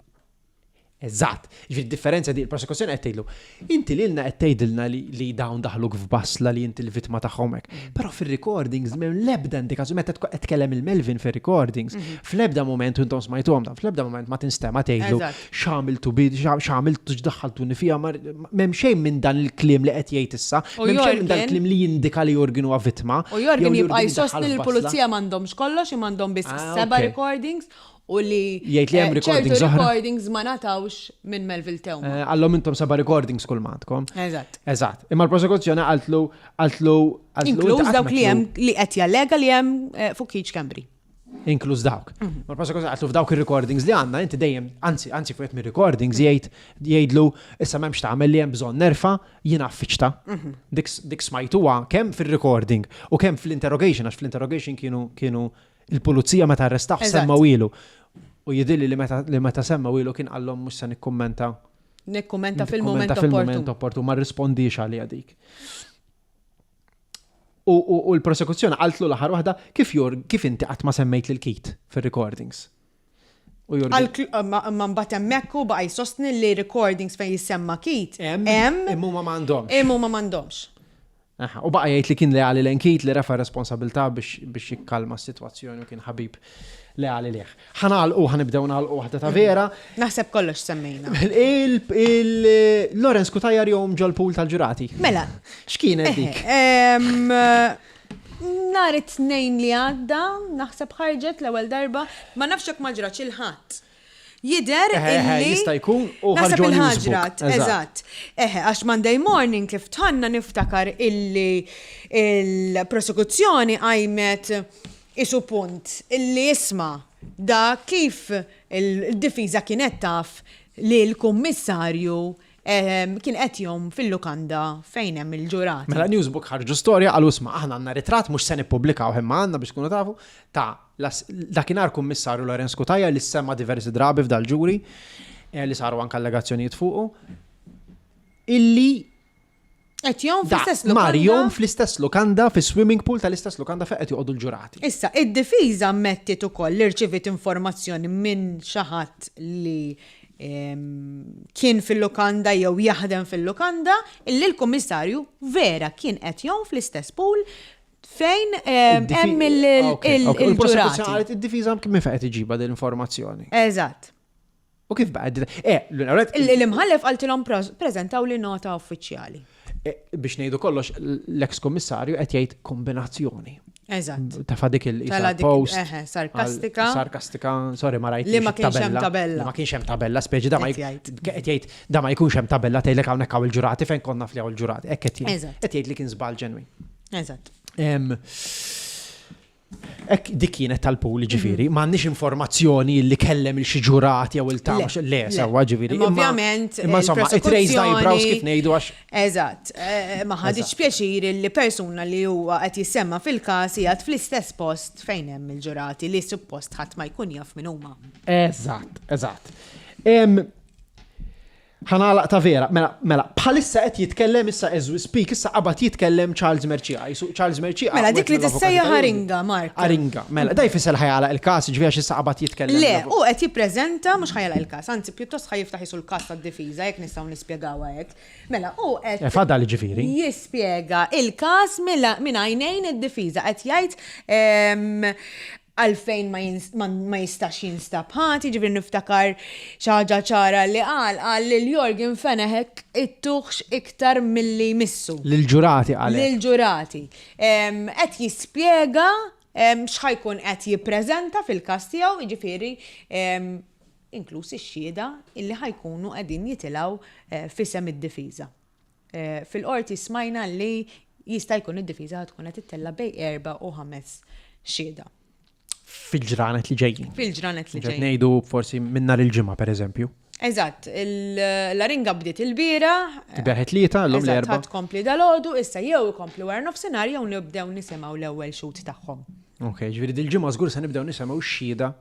Eżatt. Ġifieri differenza di il-prosekuzzjoni qed tgħidlu. Inti lilna qed tgħidilna li dawn daħluk f'basla li inti l-vittma tagħhom hekk. Mm. Però fir-recordings m'hemm l-ebda indikazzjoni meta qed tkellem il-Melvin fir-recordings, mhm. fl-ebda moment intom smajtuhom dan, fl-ebda moment ma tinstema' tgħidlu x'għamiltu bi, x'għamiltu x'daħħaltuni fiha, m'hemm xejn minn dan il-kliem li qed jgħid issa, m'hemm xejn minn dan il-kliem li jindika li Jurgen huwa vittma. U Jurgen jibqa' jsostni li l-pulizija m'għandhomx kollox imma għandhom biss ah, seba' recordings u li jgħid li hemm eh, recordings oħra. recordings ma ngħatawx minn Melville Theuma. Eh, Għallhom intom seba' recordings kull ma għandkom. Eżatt. Eżatt. Imma l-prosekuzzjoni qaltlu qaltlu Inkluż dawk li hemm li qed jallega li hemm eh, fuq Keith Schembri. Inkluż dawk. Mhm. Ma l-prosekuzzjoni qaltlu f'dawk ir-recordings li għandna inti dejjem, anzi, anzi fuq mir-recordings jgħid jgħidlu issa m'hemmx tagħmel li hemm bżonn nerfa' jiena affiċta. Mhm. Dik dik smajtuha kemm fir-recording u kemm fl-interrogation għax fl-interrogation kienu kienu il-pulizija meta arrestawh semmew ilu. U jidhirli li meta li meta semmew ilu kien qallhom mhux se nikkummenta. Nikkummenta fil-mument opportun. Fil-mument opportun, ma rrispondix għaliha dik. U l-prosekuzzjoni qaltlu l-aħħar waħda kif jur kif inti qatt ma semmejt lil Keith fir-recordings. U Ma mbagħad hemmhekk hu baqa' jsostni li recordings fejn jissemma Keith hemm. Imma huma m'għandhomx. Imma huma m'għandhomx. U baqa' jgħid li kien leali lejn Keith li refa' responsabilità biex jikkalma s-sitwazzjoni u kien ħabib leali lejh. Ħa nagħlqu, ħa nibdew nagħlqu waħda ta' vera. Naħseb kollox semmejna. Il-Lawrence Cutajar jgħum ġol-pool tal-ġurati. Mela. X'kienet dik? Nhar it-Tnejn li għadda, naħseb ħarġet l-ewwel darba, ma nafx jekk ma ġratx il-Ħadd. Jidher illi. Jista' jkun u ħarġu il-ħaġrat. Eżatt. Eħe, għax Monday morning kif dħalna niftakar illi il-prosekuzzjoni qajmet isu punt illi isma' da kif il-difiża kienet taf li l-kummissarju kien qed jgħum fil-lukanda fejn hemm il-ġurati. Mela Newsbook ħarġu storja qalu isma' aħna għandna ritratt mhux se nippubblikawh imma għandna biex tkunu tafu ta' dakinhar Kummissarju Lawrence Cutajar li ssemma diversi drabi f'dal-ġuri eh, li saru anke allegazzjonijiet fuqu illi Qed jgħum fl-istess lukanda. Mar jgħum fl-istess lukanda, fi swimming pool tal-istess lukanda fejn qed joqogħdu l-ġurati. Issa, id-difiża ammettiet ukoll li rċiviet informazzjoni minn xi ħadd li kien fil-lukanda jew jaħdem fil-lukanda illi l-Kummissarju vera kien qed jgħum fl-istess pool fejn hemm il-ġurati. Id-difiża minn fejn qed iġibha din l-informazzjoni? Eżatt. U kif baqgħet? Eh, L-imħallef qaltilhom preżentawli nota uffiċjali. Eh, biex ngħidu kollox, l-ex kummissarju qed jgħid kombinazzjoni. Eżatt. Tafa dik il-post. Sarkastika. Sarkastika, sorry ma rajt. Li ma kienx hemm tabella. Li ma kienx hemm tabella, speċi da ma qed jgħid da ma jkunx hemm tabella tgħidlek hawnhekk hawn il-ġurati fejn konna fli hawn il-ġurati. Hekk qed jgħid. Qed jgħid li kien żball ġenwin. Eżatt. Ek dik kienet tal-pool ġifiri, mhm. m'għandniex informazzjoni li kellem il xi ġurat jew il ta' le, sewwa ġifiri. Ovvjament, imma insomma, it raised eyebrows kif ngħidu għax. Eżatt, eh, ma ħaditx pjaċir li persuna li huwa qed jissemma fil-każ qiegħed fl-istess post fejn hemm il-ġurati li suppost ħadd ma jkun jaf min huma. Eżatt, eżatt. Ħa nagħlaq ta' vera. Mela, mela, bħalissa qed jitkellem issa as we speak, issa qabad jitkellem Charles Mercieca. Jisu Charles Mercieca. Mela, dik li tissejjaħ aringa, Mark. Aringa. Mela, da jfisser ħa jagħlaq il-każ, ġifieri għax issa qabad jitkellem. Le, hu qed jippreżenta mhux ħa jagħlaq il-każ, anzi pjuttost ħa jiftaħ isu l-każ tad-difiża jekk nistgħu nispjegawha hekk. Mela, hu qed eh, Fadal ġifieri. Jispjega il-każ minn għajnejn id-difiża qed jgħid ehm, għalfejn ma jistax jinstab ħati, ġifieri niftakar xi ħaġa ċara li qal, qal lil Yorgen Fenech ittuhx iktar milli jmissu. Lill-ġurati qal hekk. Lill-ġurati. Qed jispjega x'ħa jkun qed jippreżenta fil-każ tiegħu, jiġifieri inkluż ix-xhieda illi ħa jkunu qegħdin jitilgħu f'isem id-difiża. Fil-qorti smajna li jista' jkun id-difiża ħa tkun qed ittella' bejn erbgħa u ħames xhieda. Fil-ġranet li ġejjin. Fil-ġranet li ġejjin. Ngħidu forsi minn nhar il-Ġimgħa pereżempju. Eżatt, l-aringa bdiet il-bieraħ. Il-bieraħ it-Tlieta, llum l-Erbgħa. Eżatt, tkompli dalgħodu, issa jew ikompli wara nofsinhar jew nibdew nisimgħu l-ewwel xhud tagħhom. Ok, ġifieri dil-ġimgħa żgur se nibdew nisimgħu x-xhieda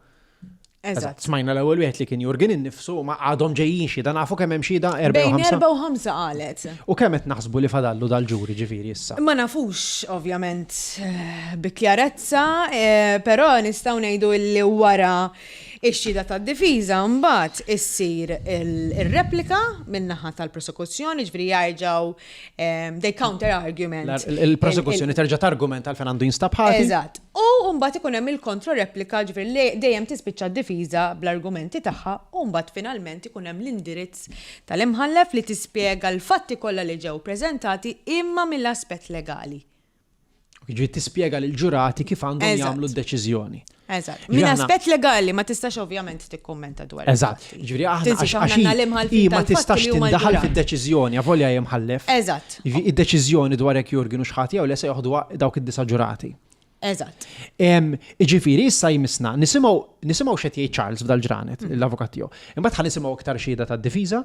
Eżatt. Smajna l-ewwel wieħed li kien Jurgen innifsu ma għadhom ġejjin xhieda nafu kemm hemm xhieda erba' Bejn erba' u ħamsa qalet. U kemm qed naħsbu li fadallu dal-ġuri ġifieri issa? Ma nafux ovvjament eh, bi kjarezza, eh, però nistgħu ngħidu li wara ix-xhieda tad-difiża mbagħad issir ir-replika min-naħa tal-prosekuzzjoni, ġifieri jerġgħu eh, they counter argument. Il-prosekuzzjoni terġa' targumenta għalfejn għandu jinstab ħati. Eżatt. U mbagħad ikun hemm il-kontroreplika, ġifieri li dejjem tispiċċa d-difiża bl-argumenti tagħha u mbagħad finalment ikun hemm l-indirizz tal-imħallef li tispjega l-fatti kollha li ġew preżentati imma mill-aspett legali. Jiġifieri tispjega lill-ġurati kif għandhom jagħmlu d-deċiżjoni. Eżatt. Minn aspett legali ma tistax ovvjament tikkummenta dwar. Eżatt. Ġifieri aħna għax hi ma tistax tindaħal fid-deċiżjoni avolja hi mħallef. Eżatt. Jiġifieri id-deċiżjoni dwar jekk Jurgen hux ħati jew le se joħduha dawk id-disa' ġurati. Eżatt. Jiġifieri issa jmissna nisimgħu nisimgħu x'qed jgħid Charles f'dal-ġranet, l-avukat tiegħu. Imbagħad ħa nisimgħu iktar xhieda tad-difiża,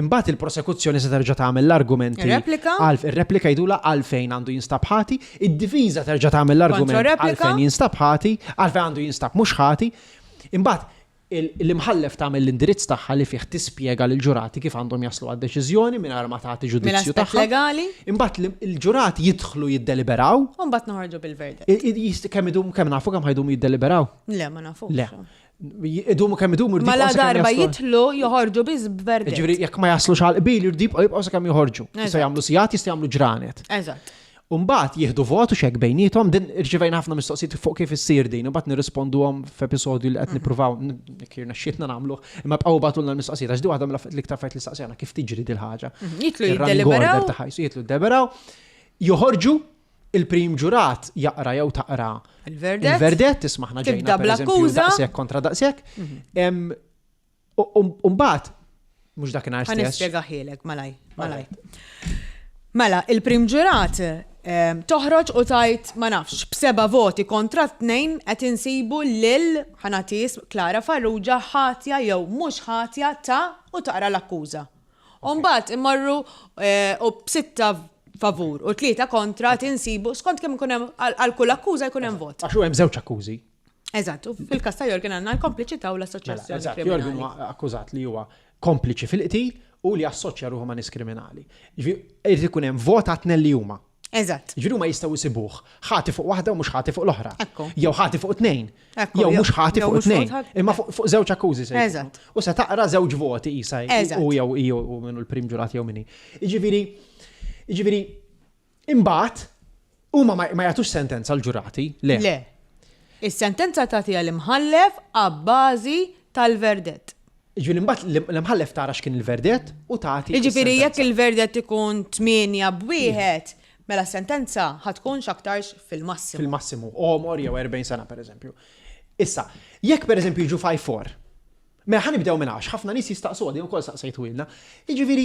imbagħad il-prosekuzzjoni se terġa' tagħmel l-argumenti. Ir-replika. Ir-replika jgħidulha għalfejn għandu jinstab ħati, id-difiża terġa' tagħmel l-argument għalfejn jinstab ħati, għalfejn għandu jinstab mhux ħati. Imbagħad l-imħallef tagħmel l-indirizz tagħha li fih tispjega lill-ġurati kif għandhom jaslu għad-deċiżjoni mingħajr ma tagħti ġudizzju tagħha. legali. Imbagħad il-ġurati jidħlu jiddeliberaw. U mbagħad noħorġu bil-verdett. Kemm idum kemm nafu kemm ħa jdumu jiddeliberaw? Le, ma nafux. Le. Idumu kemm idumu jridu. Mela darba jidħlu joħorġu biss b'verdett. Ġifieri jekk ma jaslux għal qbil jridu jibqgħu jibqgħu sakemm joħorġu. Jistgħu jagħmlu sigħat, jistgħu jagħmlu ġranet. Eżatt. U mbagħad jieħdu vot u x'hekk bejniethom, din irċivejna ħafna mistoqsijiet fuq kif issir din, u mbagħad nirrisponduhom f'episodju li qed nippruvaw jekk jirnexxietna nagħmluh, imma bqgħu bagħtulna l-mistoqsijiet għax di waħda mill-iktar affarijiet li staqsejna kif tiġri dil-ħaġa. Jitlu jiddeliberaw. Jitlu jiddeliberaw, joħorġu il-prim ġurat jaqra jew taqra il-verdett. Il-verdett ismaħna ġejna bl-akkuża. Daqshekk kontra daqshekk. Mhm. U mbagħad mhux dakinhar stess. Ħa nispjegahielek malaj, malaj. Mela, il-prim ġurat ehm, toħroġ u tajt ma nafx b'seba' voti kontra tnejn qed insibu lil ħanatis Klara Farrugia ħatja jew mhux ħatja ta' u taqra l-akkuża. U mbagħad immorru eh, u b'sitta favur u tlieta kontra tinsibu skont kemm ikun hemm għal kull akkuża jkun hemm vot. Għax hemm żewġ akkużi. Eżatt, u fil-każ ta' Jorgen għandna l-kompliċità u l-assoċjazzjoni. Mela, eżatt, Jorgen huwa akkużat li huwa kompliċi fil-qtil u li assoċja ruħu ma' nies kriminali. Irid ikun hemm vot għat-tnejn li huma. Eżatt. Ġifieri huma jistgħu jsibuh ħati fuq waħda u mhux ħati fuq l-oħra. Jew ħati fuq tnejn. Jew mhux ħati fuq tnejn. Imma fuq żewġ akkużi se. Eżatt. U se taqra żewġ voti isa. U jew u minnu l-prim ġurat jew minni. Jiġifieri, jiġifieri Imbagħad, huma ma jagħtux sentenza l-ġurati, le. Le. Is-sentenza tagħtiha l-imħallef abbażi tal-verdett. Jiġifieri mbagħad l-imħallef tara x'kien il-verdett u tagħti. Jiġifieri jekk il-verdett ikun tmienja b'wieħed, mela s-sentenza ħa tkun x'aktarx fil-massimu. Fil-massimu, għomor jew 40 sena pereżempju. Issa, jekk pereżempju jiġu 5-4, Mela ħa nibdew minn għax ħafna nies jistaqsuha din ukoll staqsejtuhielna. Jiġifieri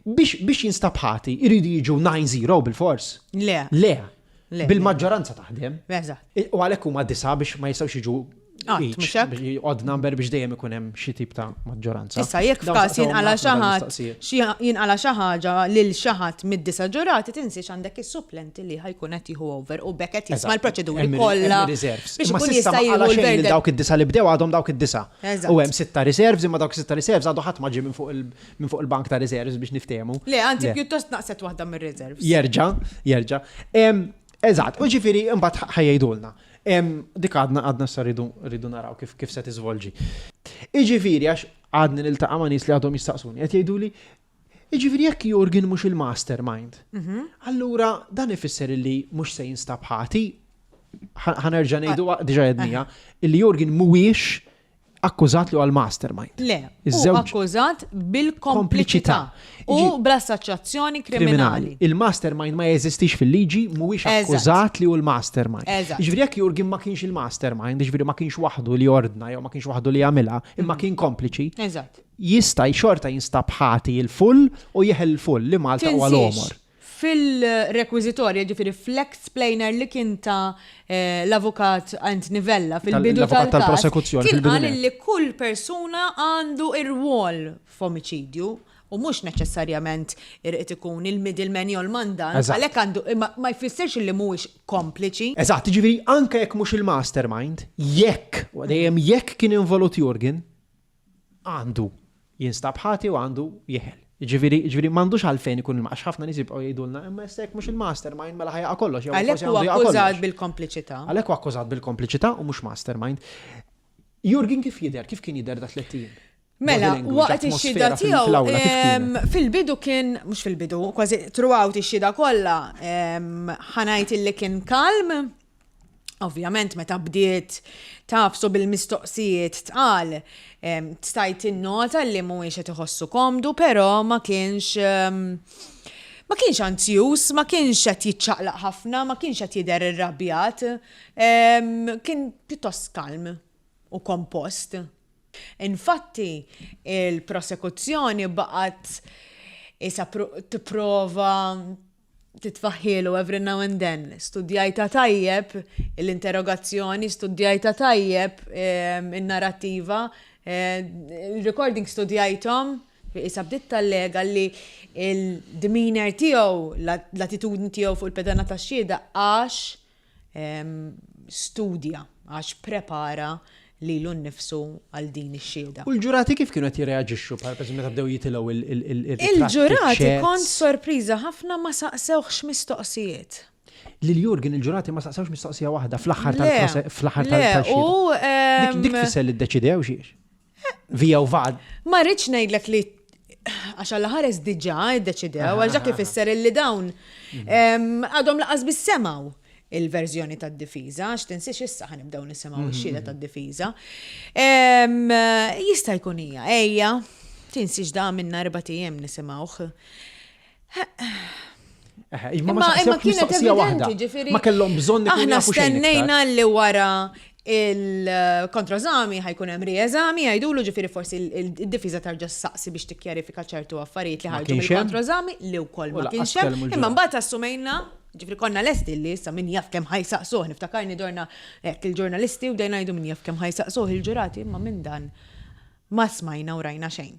biex biex jinstab ħati jridu jiġu 9-0 bilfors? Le. Le. Bil-maġġoranza taħdem. Eżatt. U għalhekk huma disa' biex ma jistgħux jiġu. Each, odd number biex dejjem ikun hemm xi tip ta' maġġoranza. Issa jekk f'każ jinqala xi ħadd jinqala xi ħaġa lil xi ħadd mid-disa' ġurati tinsiex għandek is-supplenti li ħa jkun qed jieħu over u b'hekk qed jisma' l-proċeduri kollha biex ikun jista' jieħu l-verdict. Dawk id-disa' li bdew għadhom dawk id-disa'. U hemm sitta reserves imma dawk sitta reserves għadu ħadd ma ġie minn fuq il-bank ta' reserves biex niftehmu. Le, anzi pjuttost naqset waħda mir-reserves. Jerġa', jerġa'. Eżatt, u ġifieri imbagħad ħa jgħidulna. Dik għadna għadna issa rridu rridu naraw kif kif se tiżvolġi. Iġifieri għax għadni niltaqa' ma' nies li għadhom jistaqsuni qed jgħiduli Iġifieri jekk Yorgen mhux il-mastermind, allura dan ifisser illi mhux se jinstab ħati, ħa nerġa' ngħidu diġà għednija, illi Yorgen mhuwiex akkużat li huwa l-mastermind. Le, hu akkużat bil-kompliċità u bl-assoċjazzjoni kriminali. Il-mastermind ma jeżistix fil-liġi, mhuwiex akkużat li hu l-mastermind. Jiġifieri jekk Yorgen ma kienx il-mastermind, jiġifieri ma kienx waħdu li ordna jew ma kienx waħdu li għamilha, imma kien kompliċi. Jista' xorta jinstab ħati l-full u jeħel l-full li Malta huwa l-għomor. Fil-rekwiżitorja, jiġifieri fl-explainer li kien ta l-Avukat Anthony Vella fil-bidu tal-każ, kien qal li kull persuna għandu r-rwol f'omiċidju u mhux neċessarjament irid ikun il-middleman jew l-mandant, għalhekk għandu, imma ma jfissirx li mhuwiex kompliċi. Eżatt, jiġifieri anke jekk mhux il-mastermind, jekk, u dejjem jekk kien involut Yorgen, għandu jinstab ħati u għandu jeħel. Jiġifieri, jiġifieri m'għandux għalfejn ikun il għax ħafna nies jibqgħu jgħidulna imma issa jekk mhux il-mastermind mela ħa jaqa' kollox jew Għalhekk forsi huwa għandu jaqa' akkużat kollox. bil-kompliċità. Għalhekk huwa akkużat bil-kompliċità u mhux mastermind. Jurgen kif jidher? Kif kien jidher da tlett ijiem? Body Mela, language, waqt ix-xhieda atmosfera fil- tiegħu, fl-awla kif ehm, kienet? fil-bidu kien, mhux fil-bidu, kważi throughout ix-xhieda kollha, ehm, ħa ngħid illi kien kalm, Ovvjament meta bdiet tagħfsu bil-mistoqsijiet tqal, stajt tinnota li mhuwiex qed iħossu komdu, però ma kienx ma kienx anzjuż, ma kienx qed jiċċaqlaq ħafna, ma kienx qed jidher irrabjat, kien pjuttost kalm u kompost. Infatti, il-prosekuzzjoni baqgħet qisha tipprova titfaħħielu every now and then. Studjajtha tajjeb l-interrogazzjoni, studjajtha tajjeb in-narrattiva, il-recording studjajthom, issa bdiet tallega li l-demeanor tiegħu, l-attitudni tiegħu fuq il-pedana tax-xhieda għax studja, għax prepara lilu nnifsu għal din ix-xhieda. U l-ġurati kif kienu qed jirreaġixxu bħal pereżempju meta bdew jitilgħu il-ritratti? Il-ġurati kont sorpriża ħafna ma saqsewhx mistoqsijiet. Lil Jurgen il-ġurati ma saqsewx mistoqsija waħda fl-aħħar tal-fl-aħħar tal-xhieda. Dik tfisser li ddeċidew xiex? Vija u vad. Ma rridx ngħidlek li għax Alla ħares diġà iddeċidew, għax dak ifisser illi dawn għadhom laqas biss semgħu il-verżjoni tad-difiża, għax tinsiex issa ħa nibdew nisimgħu x-xhieda tad-difiża. Jista' jkun hija, ejja, tinsiex da minna erbat ijiem nisimgħuh. Imma imma kienet evidenti, ġifieri. Ma kellhom bżonn Aħna stennejna li wara il-kontroeżami ħa jkun hemm rieżami jgħidulu ġifieri forsi d-difiża tarġa' ssaqsi biex tikkjarifika ċertu affarijiet li ħarġu mill-kontroeżami li wkoll ma kienx hemm. Imma mbagħad assumejna ġifieri konna lesti li issa min jaf kemm ħa jsaqsuh, niftakarni dorna hekk il-ġurnalisti u bdejna ngħidu min jaf kemm ħa jsaqsuh il-ġurati imma minn dan ma smajna u rajna xejn.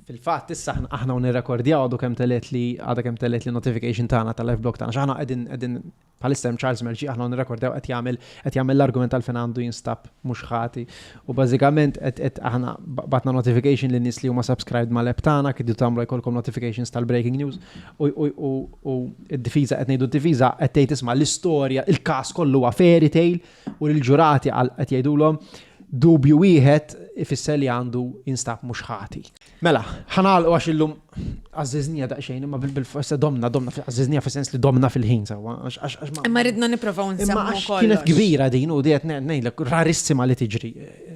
Fil-fatt issa aħna u nirrekordjaw għadu kemm telet li għadha kemm telet li notification tagħna tal-live blog tagħna. Aħna qegħdin qegħdin bħalissa hemm Charles Merċi aħna nirrekordjaw qed jagħmel qed jagħmel l-argument għalfejn għandu jinstab mhux ħati. U bażikament qed qed aħna batna notification lin nies li huma subscribed mal-app tagħna kif tagħmlu jkollkom notifications tal-breaking news u u u d-difiża qed ngħidu d-difiża qed tgħid isma' l-istorja il-każ kollu huwa fairy tale u lill-ġurati qed jgħidulhom Dubju wieħed ifisser li għandu jinstab mhux ħati. Mela, ħa nagħlqu għax illum għażżiżnija daqsxejn, imma bil-forsa domna, domna, għażżiżnija fis-sens li domna fil-ħin sewwa. Imma ridna nipprovaw nsemmu kollox. Kienet kbira din u di qed ngħidlek rarissima li tiġri.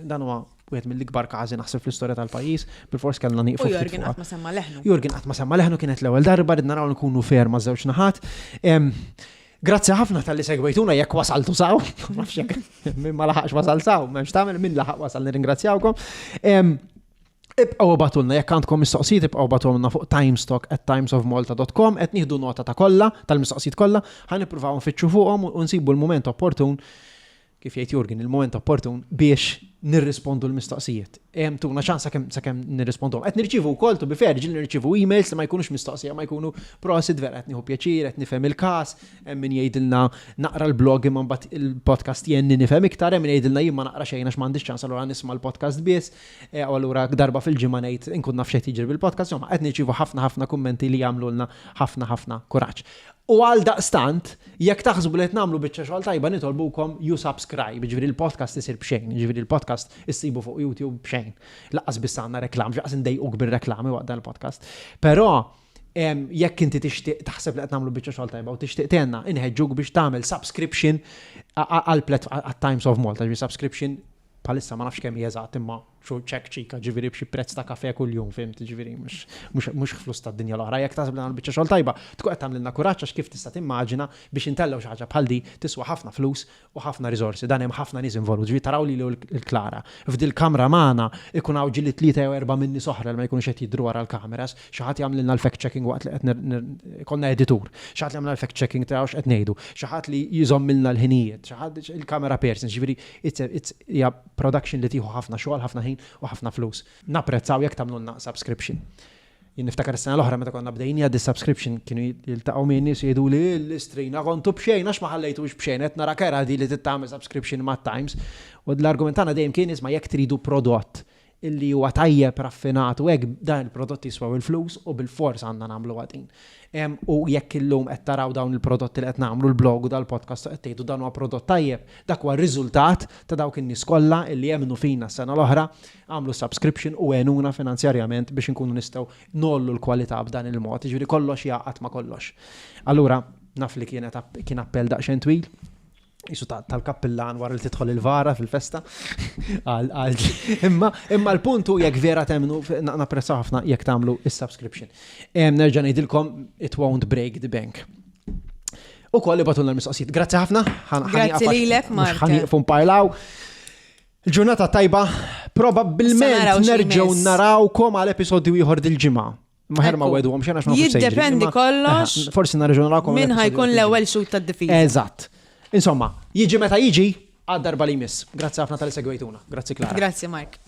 Dan huwa wieħed mill-ikbar każi naħseb fl-istorja tal-pajjiż, bil-fors kellna nieqfu. U Yorgen qatt ma semma leħnu. Yorgen qatt ma semma leħnu kienet l-ewwel darba ridna naraw nkunu fair ma' żewġ naħat. Grazzi ħafna talli segwejtuna jekk wasaltu saw, ma nafx jekk min ma laħaqx wasal saw, m'hemmx tagħmel min laħaq wasal nirringrazzjawkom. Ibqgħu ibagħtulna jekk għandkom mistoqsijiet ibqgħu ibagħtulna fuq timestock@timesofmalta.com qed nieħdu nota ta' kollha tal-mistoqsijiet kollha, ħa nippruvaw nfittxu fuqhom u nsibu l-mument opportun kif jgħid Jurgen, il-mument opportun biex nirrispondu l-mistoqsijiet. Tuna ċans sakemm sakemm nirrispondhom. Qed nirċievu wkoll to be fair, ġieli nirċievu emails li ma jkunux mistoqsija, ma jkunu prosit vera qed nieħu pjaċir, qed nifhem il-każ, hemm min jgħidilna naqra l-blog imma mbagħad il-podcast jgħinni nifhem iktar, hemm min jgħidilna jien ma naqra xejn għax m'għandix ċans allura nisma' l-podcast biss, e, u allura darba fil-ġimgħa ngħid inkun naf x'qed jiġri bil-podcast, insomma qed nirċievu ħafna ħafna kummenti li jagħmlulna ħafna ħafna kuraġġ. U għaldaqstant, jekk taħsbu li qed nagħmlu biċċa xogħol tajba nitolbukom you subscribe, jiġifieri l-podcast isir b'xejn, jiġifieri l-podcast issibu fuq YouTube b'xejn. Lanqas biss għandna reklam, lanqas indejquk bir-reklami waqt dan il-podcast. Però jekk inti tixtieq taħseb li qed nagħmlu biċċa xogħol tajba u tixtieq tgħinna, inħeġġuk biex tagħmel subscription għal Times of Malta, ġifieri subscription Bħalissa ma nafx kemm hi eżatt imma xu ċek ċika ġifieri b'xi prezz ta' kafe kuljum fimt ġifieri mhux flus tad-dinja l-oħra. Jekk taħseb li nagħmlu biċċa xogħol tajba, tkun qed tagħmlilna kuraġġ għax kif tista' timmaġina biex intellgħu xi ħaġa bħal di tiswa ħafna flus u ħafna riżorsi. Dan hemm ħafna nies involut, ġifieri taraw lili u l-Klara. F'dil-kamra magħna ikun hawn ġieli tlieta jew erbgħa minn nies oħra li ma jkunux qed jidhru wara l-kameras. Xi ħadd jagħmlilna l-fact checking waqt li qed ikollna editur. Xi ħadd li jagħmlilna l-fact checking taraw x'qed ngħidu. Xi ħadd li jżommilna l-ħinijiet, xi ħadd il-camera person, ġifieri it's it's hija production li tieħu ħafna xogħol, ħafna ħin u ħafna flus. Napprezzaw jekk tagħmlulna subscription. Jien niftakar is-sena l-oħra meta konna bdejniha dis-subscription kienu jiltaqgħu miegħi nies jgħiduli l-istrina kontu b'xejn għax ma ħallejtux b'xejn qed nara kera di li trid tagħmel subscription mat-Times. U l-argument tagħna dejjem kien isma' jekk tridu prodott illi huwa tajjeb, raffinat u hekk, dan il-prodott jiswew il-flus u bilfors għandna nagħmluha din. U jekk illum qed taraw dawn il-prodotti li qed nagħmlu, l-blog u dal-podcast u qed tgħidu dan huwa prodott tajjeb, dak huwa r-riżultat ta' dawk in-nies kollha illi emmnu fina s-sena l-oħra, għamlu subscription u għenuna finanzjarjament biex inkunu nistgħu ngħollu l-kwalità b'dan il-mod. Jiġifieri kollox jgħaqqad ma' kollox. Allura, naf li kienet kien appell daqsxejn twil, Isu tal-kappillan wara li tidħol il-vara fil-festa. Imma imma l-punt hu jekk vera temnu napprezzaw ħafna jekk tagħmlu is-subscription. Nerġa' ngħidilkom it won't break the bank. U koll ibatulna l-mistoqsijiet. Grazzi ħafna. Grazzi lilek, Mark. Ħanieqfu nparlaw. Il-ġurnata tajba, probabbilment nerġgħu narawkom għal episodju ieħor dil-ġimgħa. Ma ħer ma wedu għom xena xma Jiddependi kollox. Forsi narġu narakom. Min ħajkun l-ewwel xut tad-difiża. Eżatt. Insomma, jiġi meta jiġi, għad darba li jmiss. Grazzi ħafna tal-segwejtuna. Grazzi Klara. Grazzi Mark.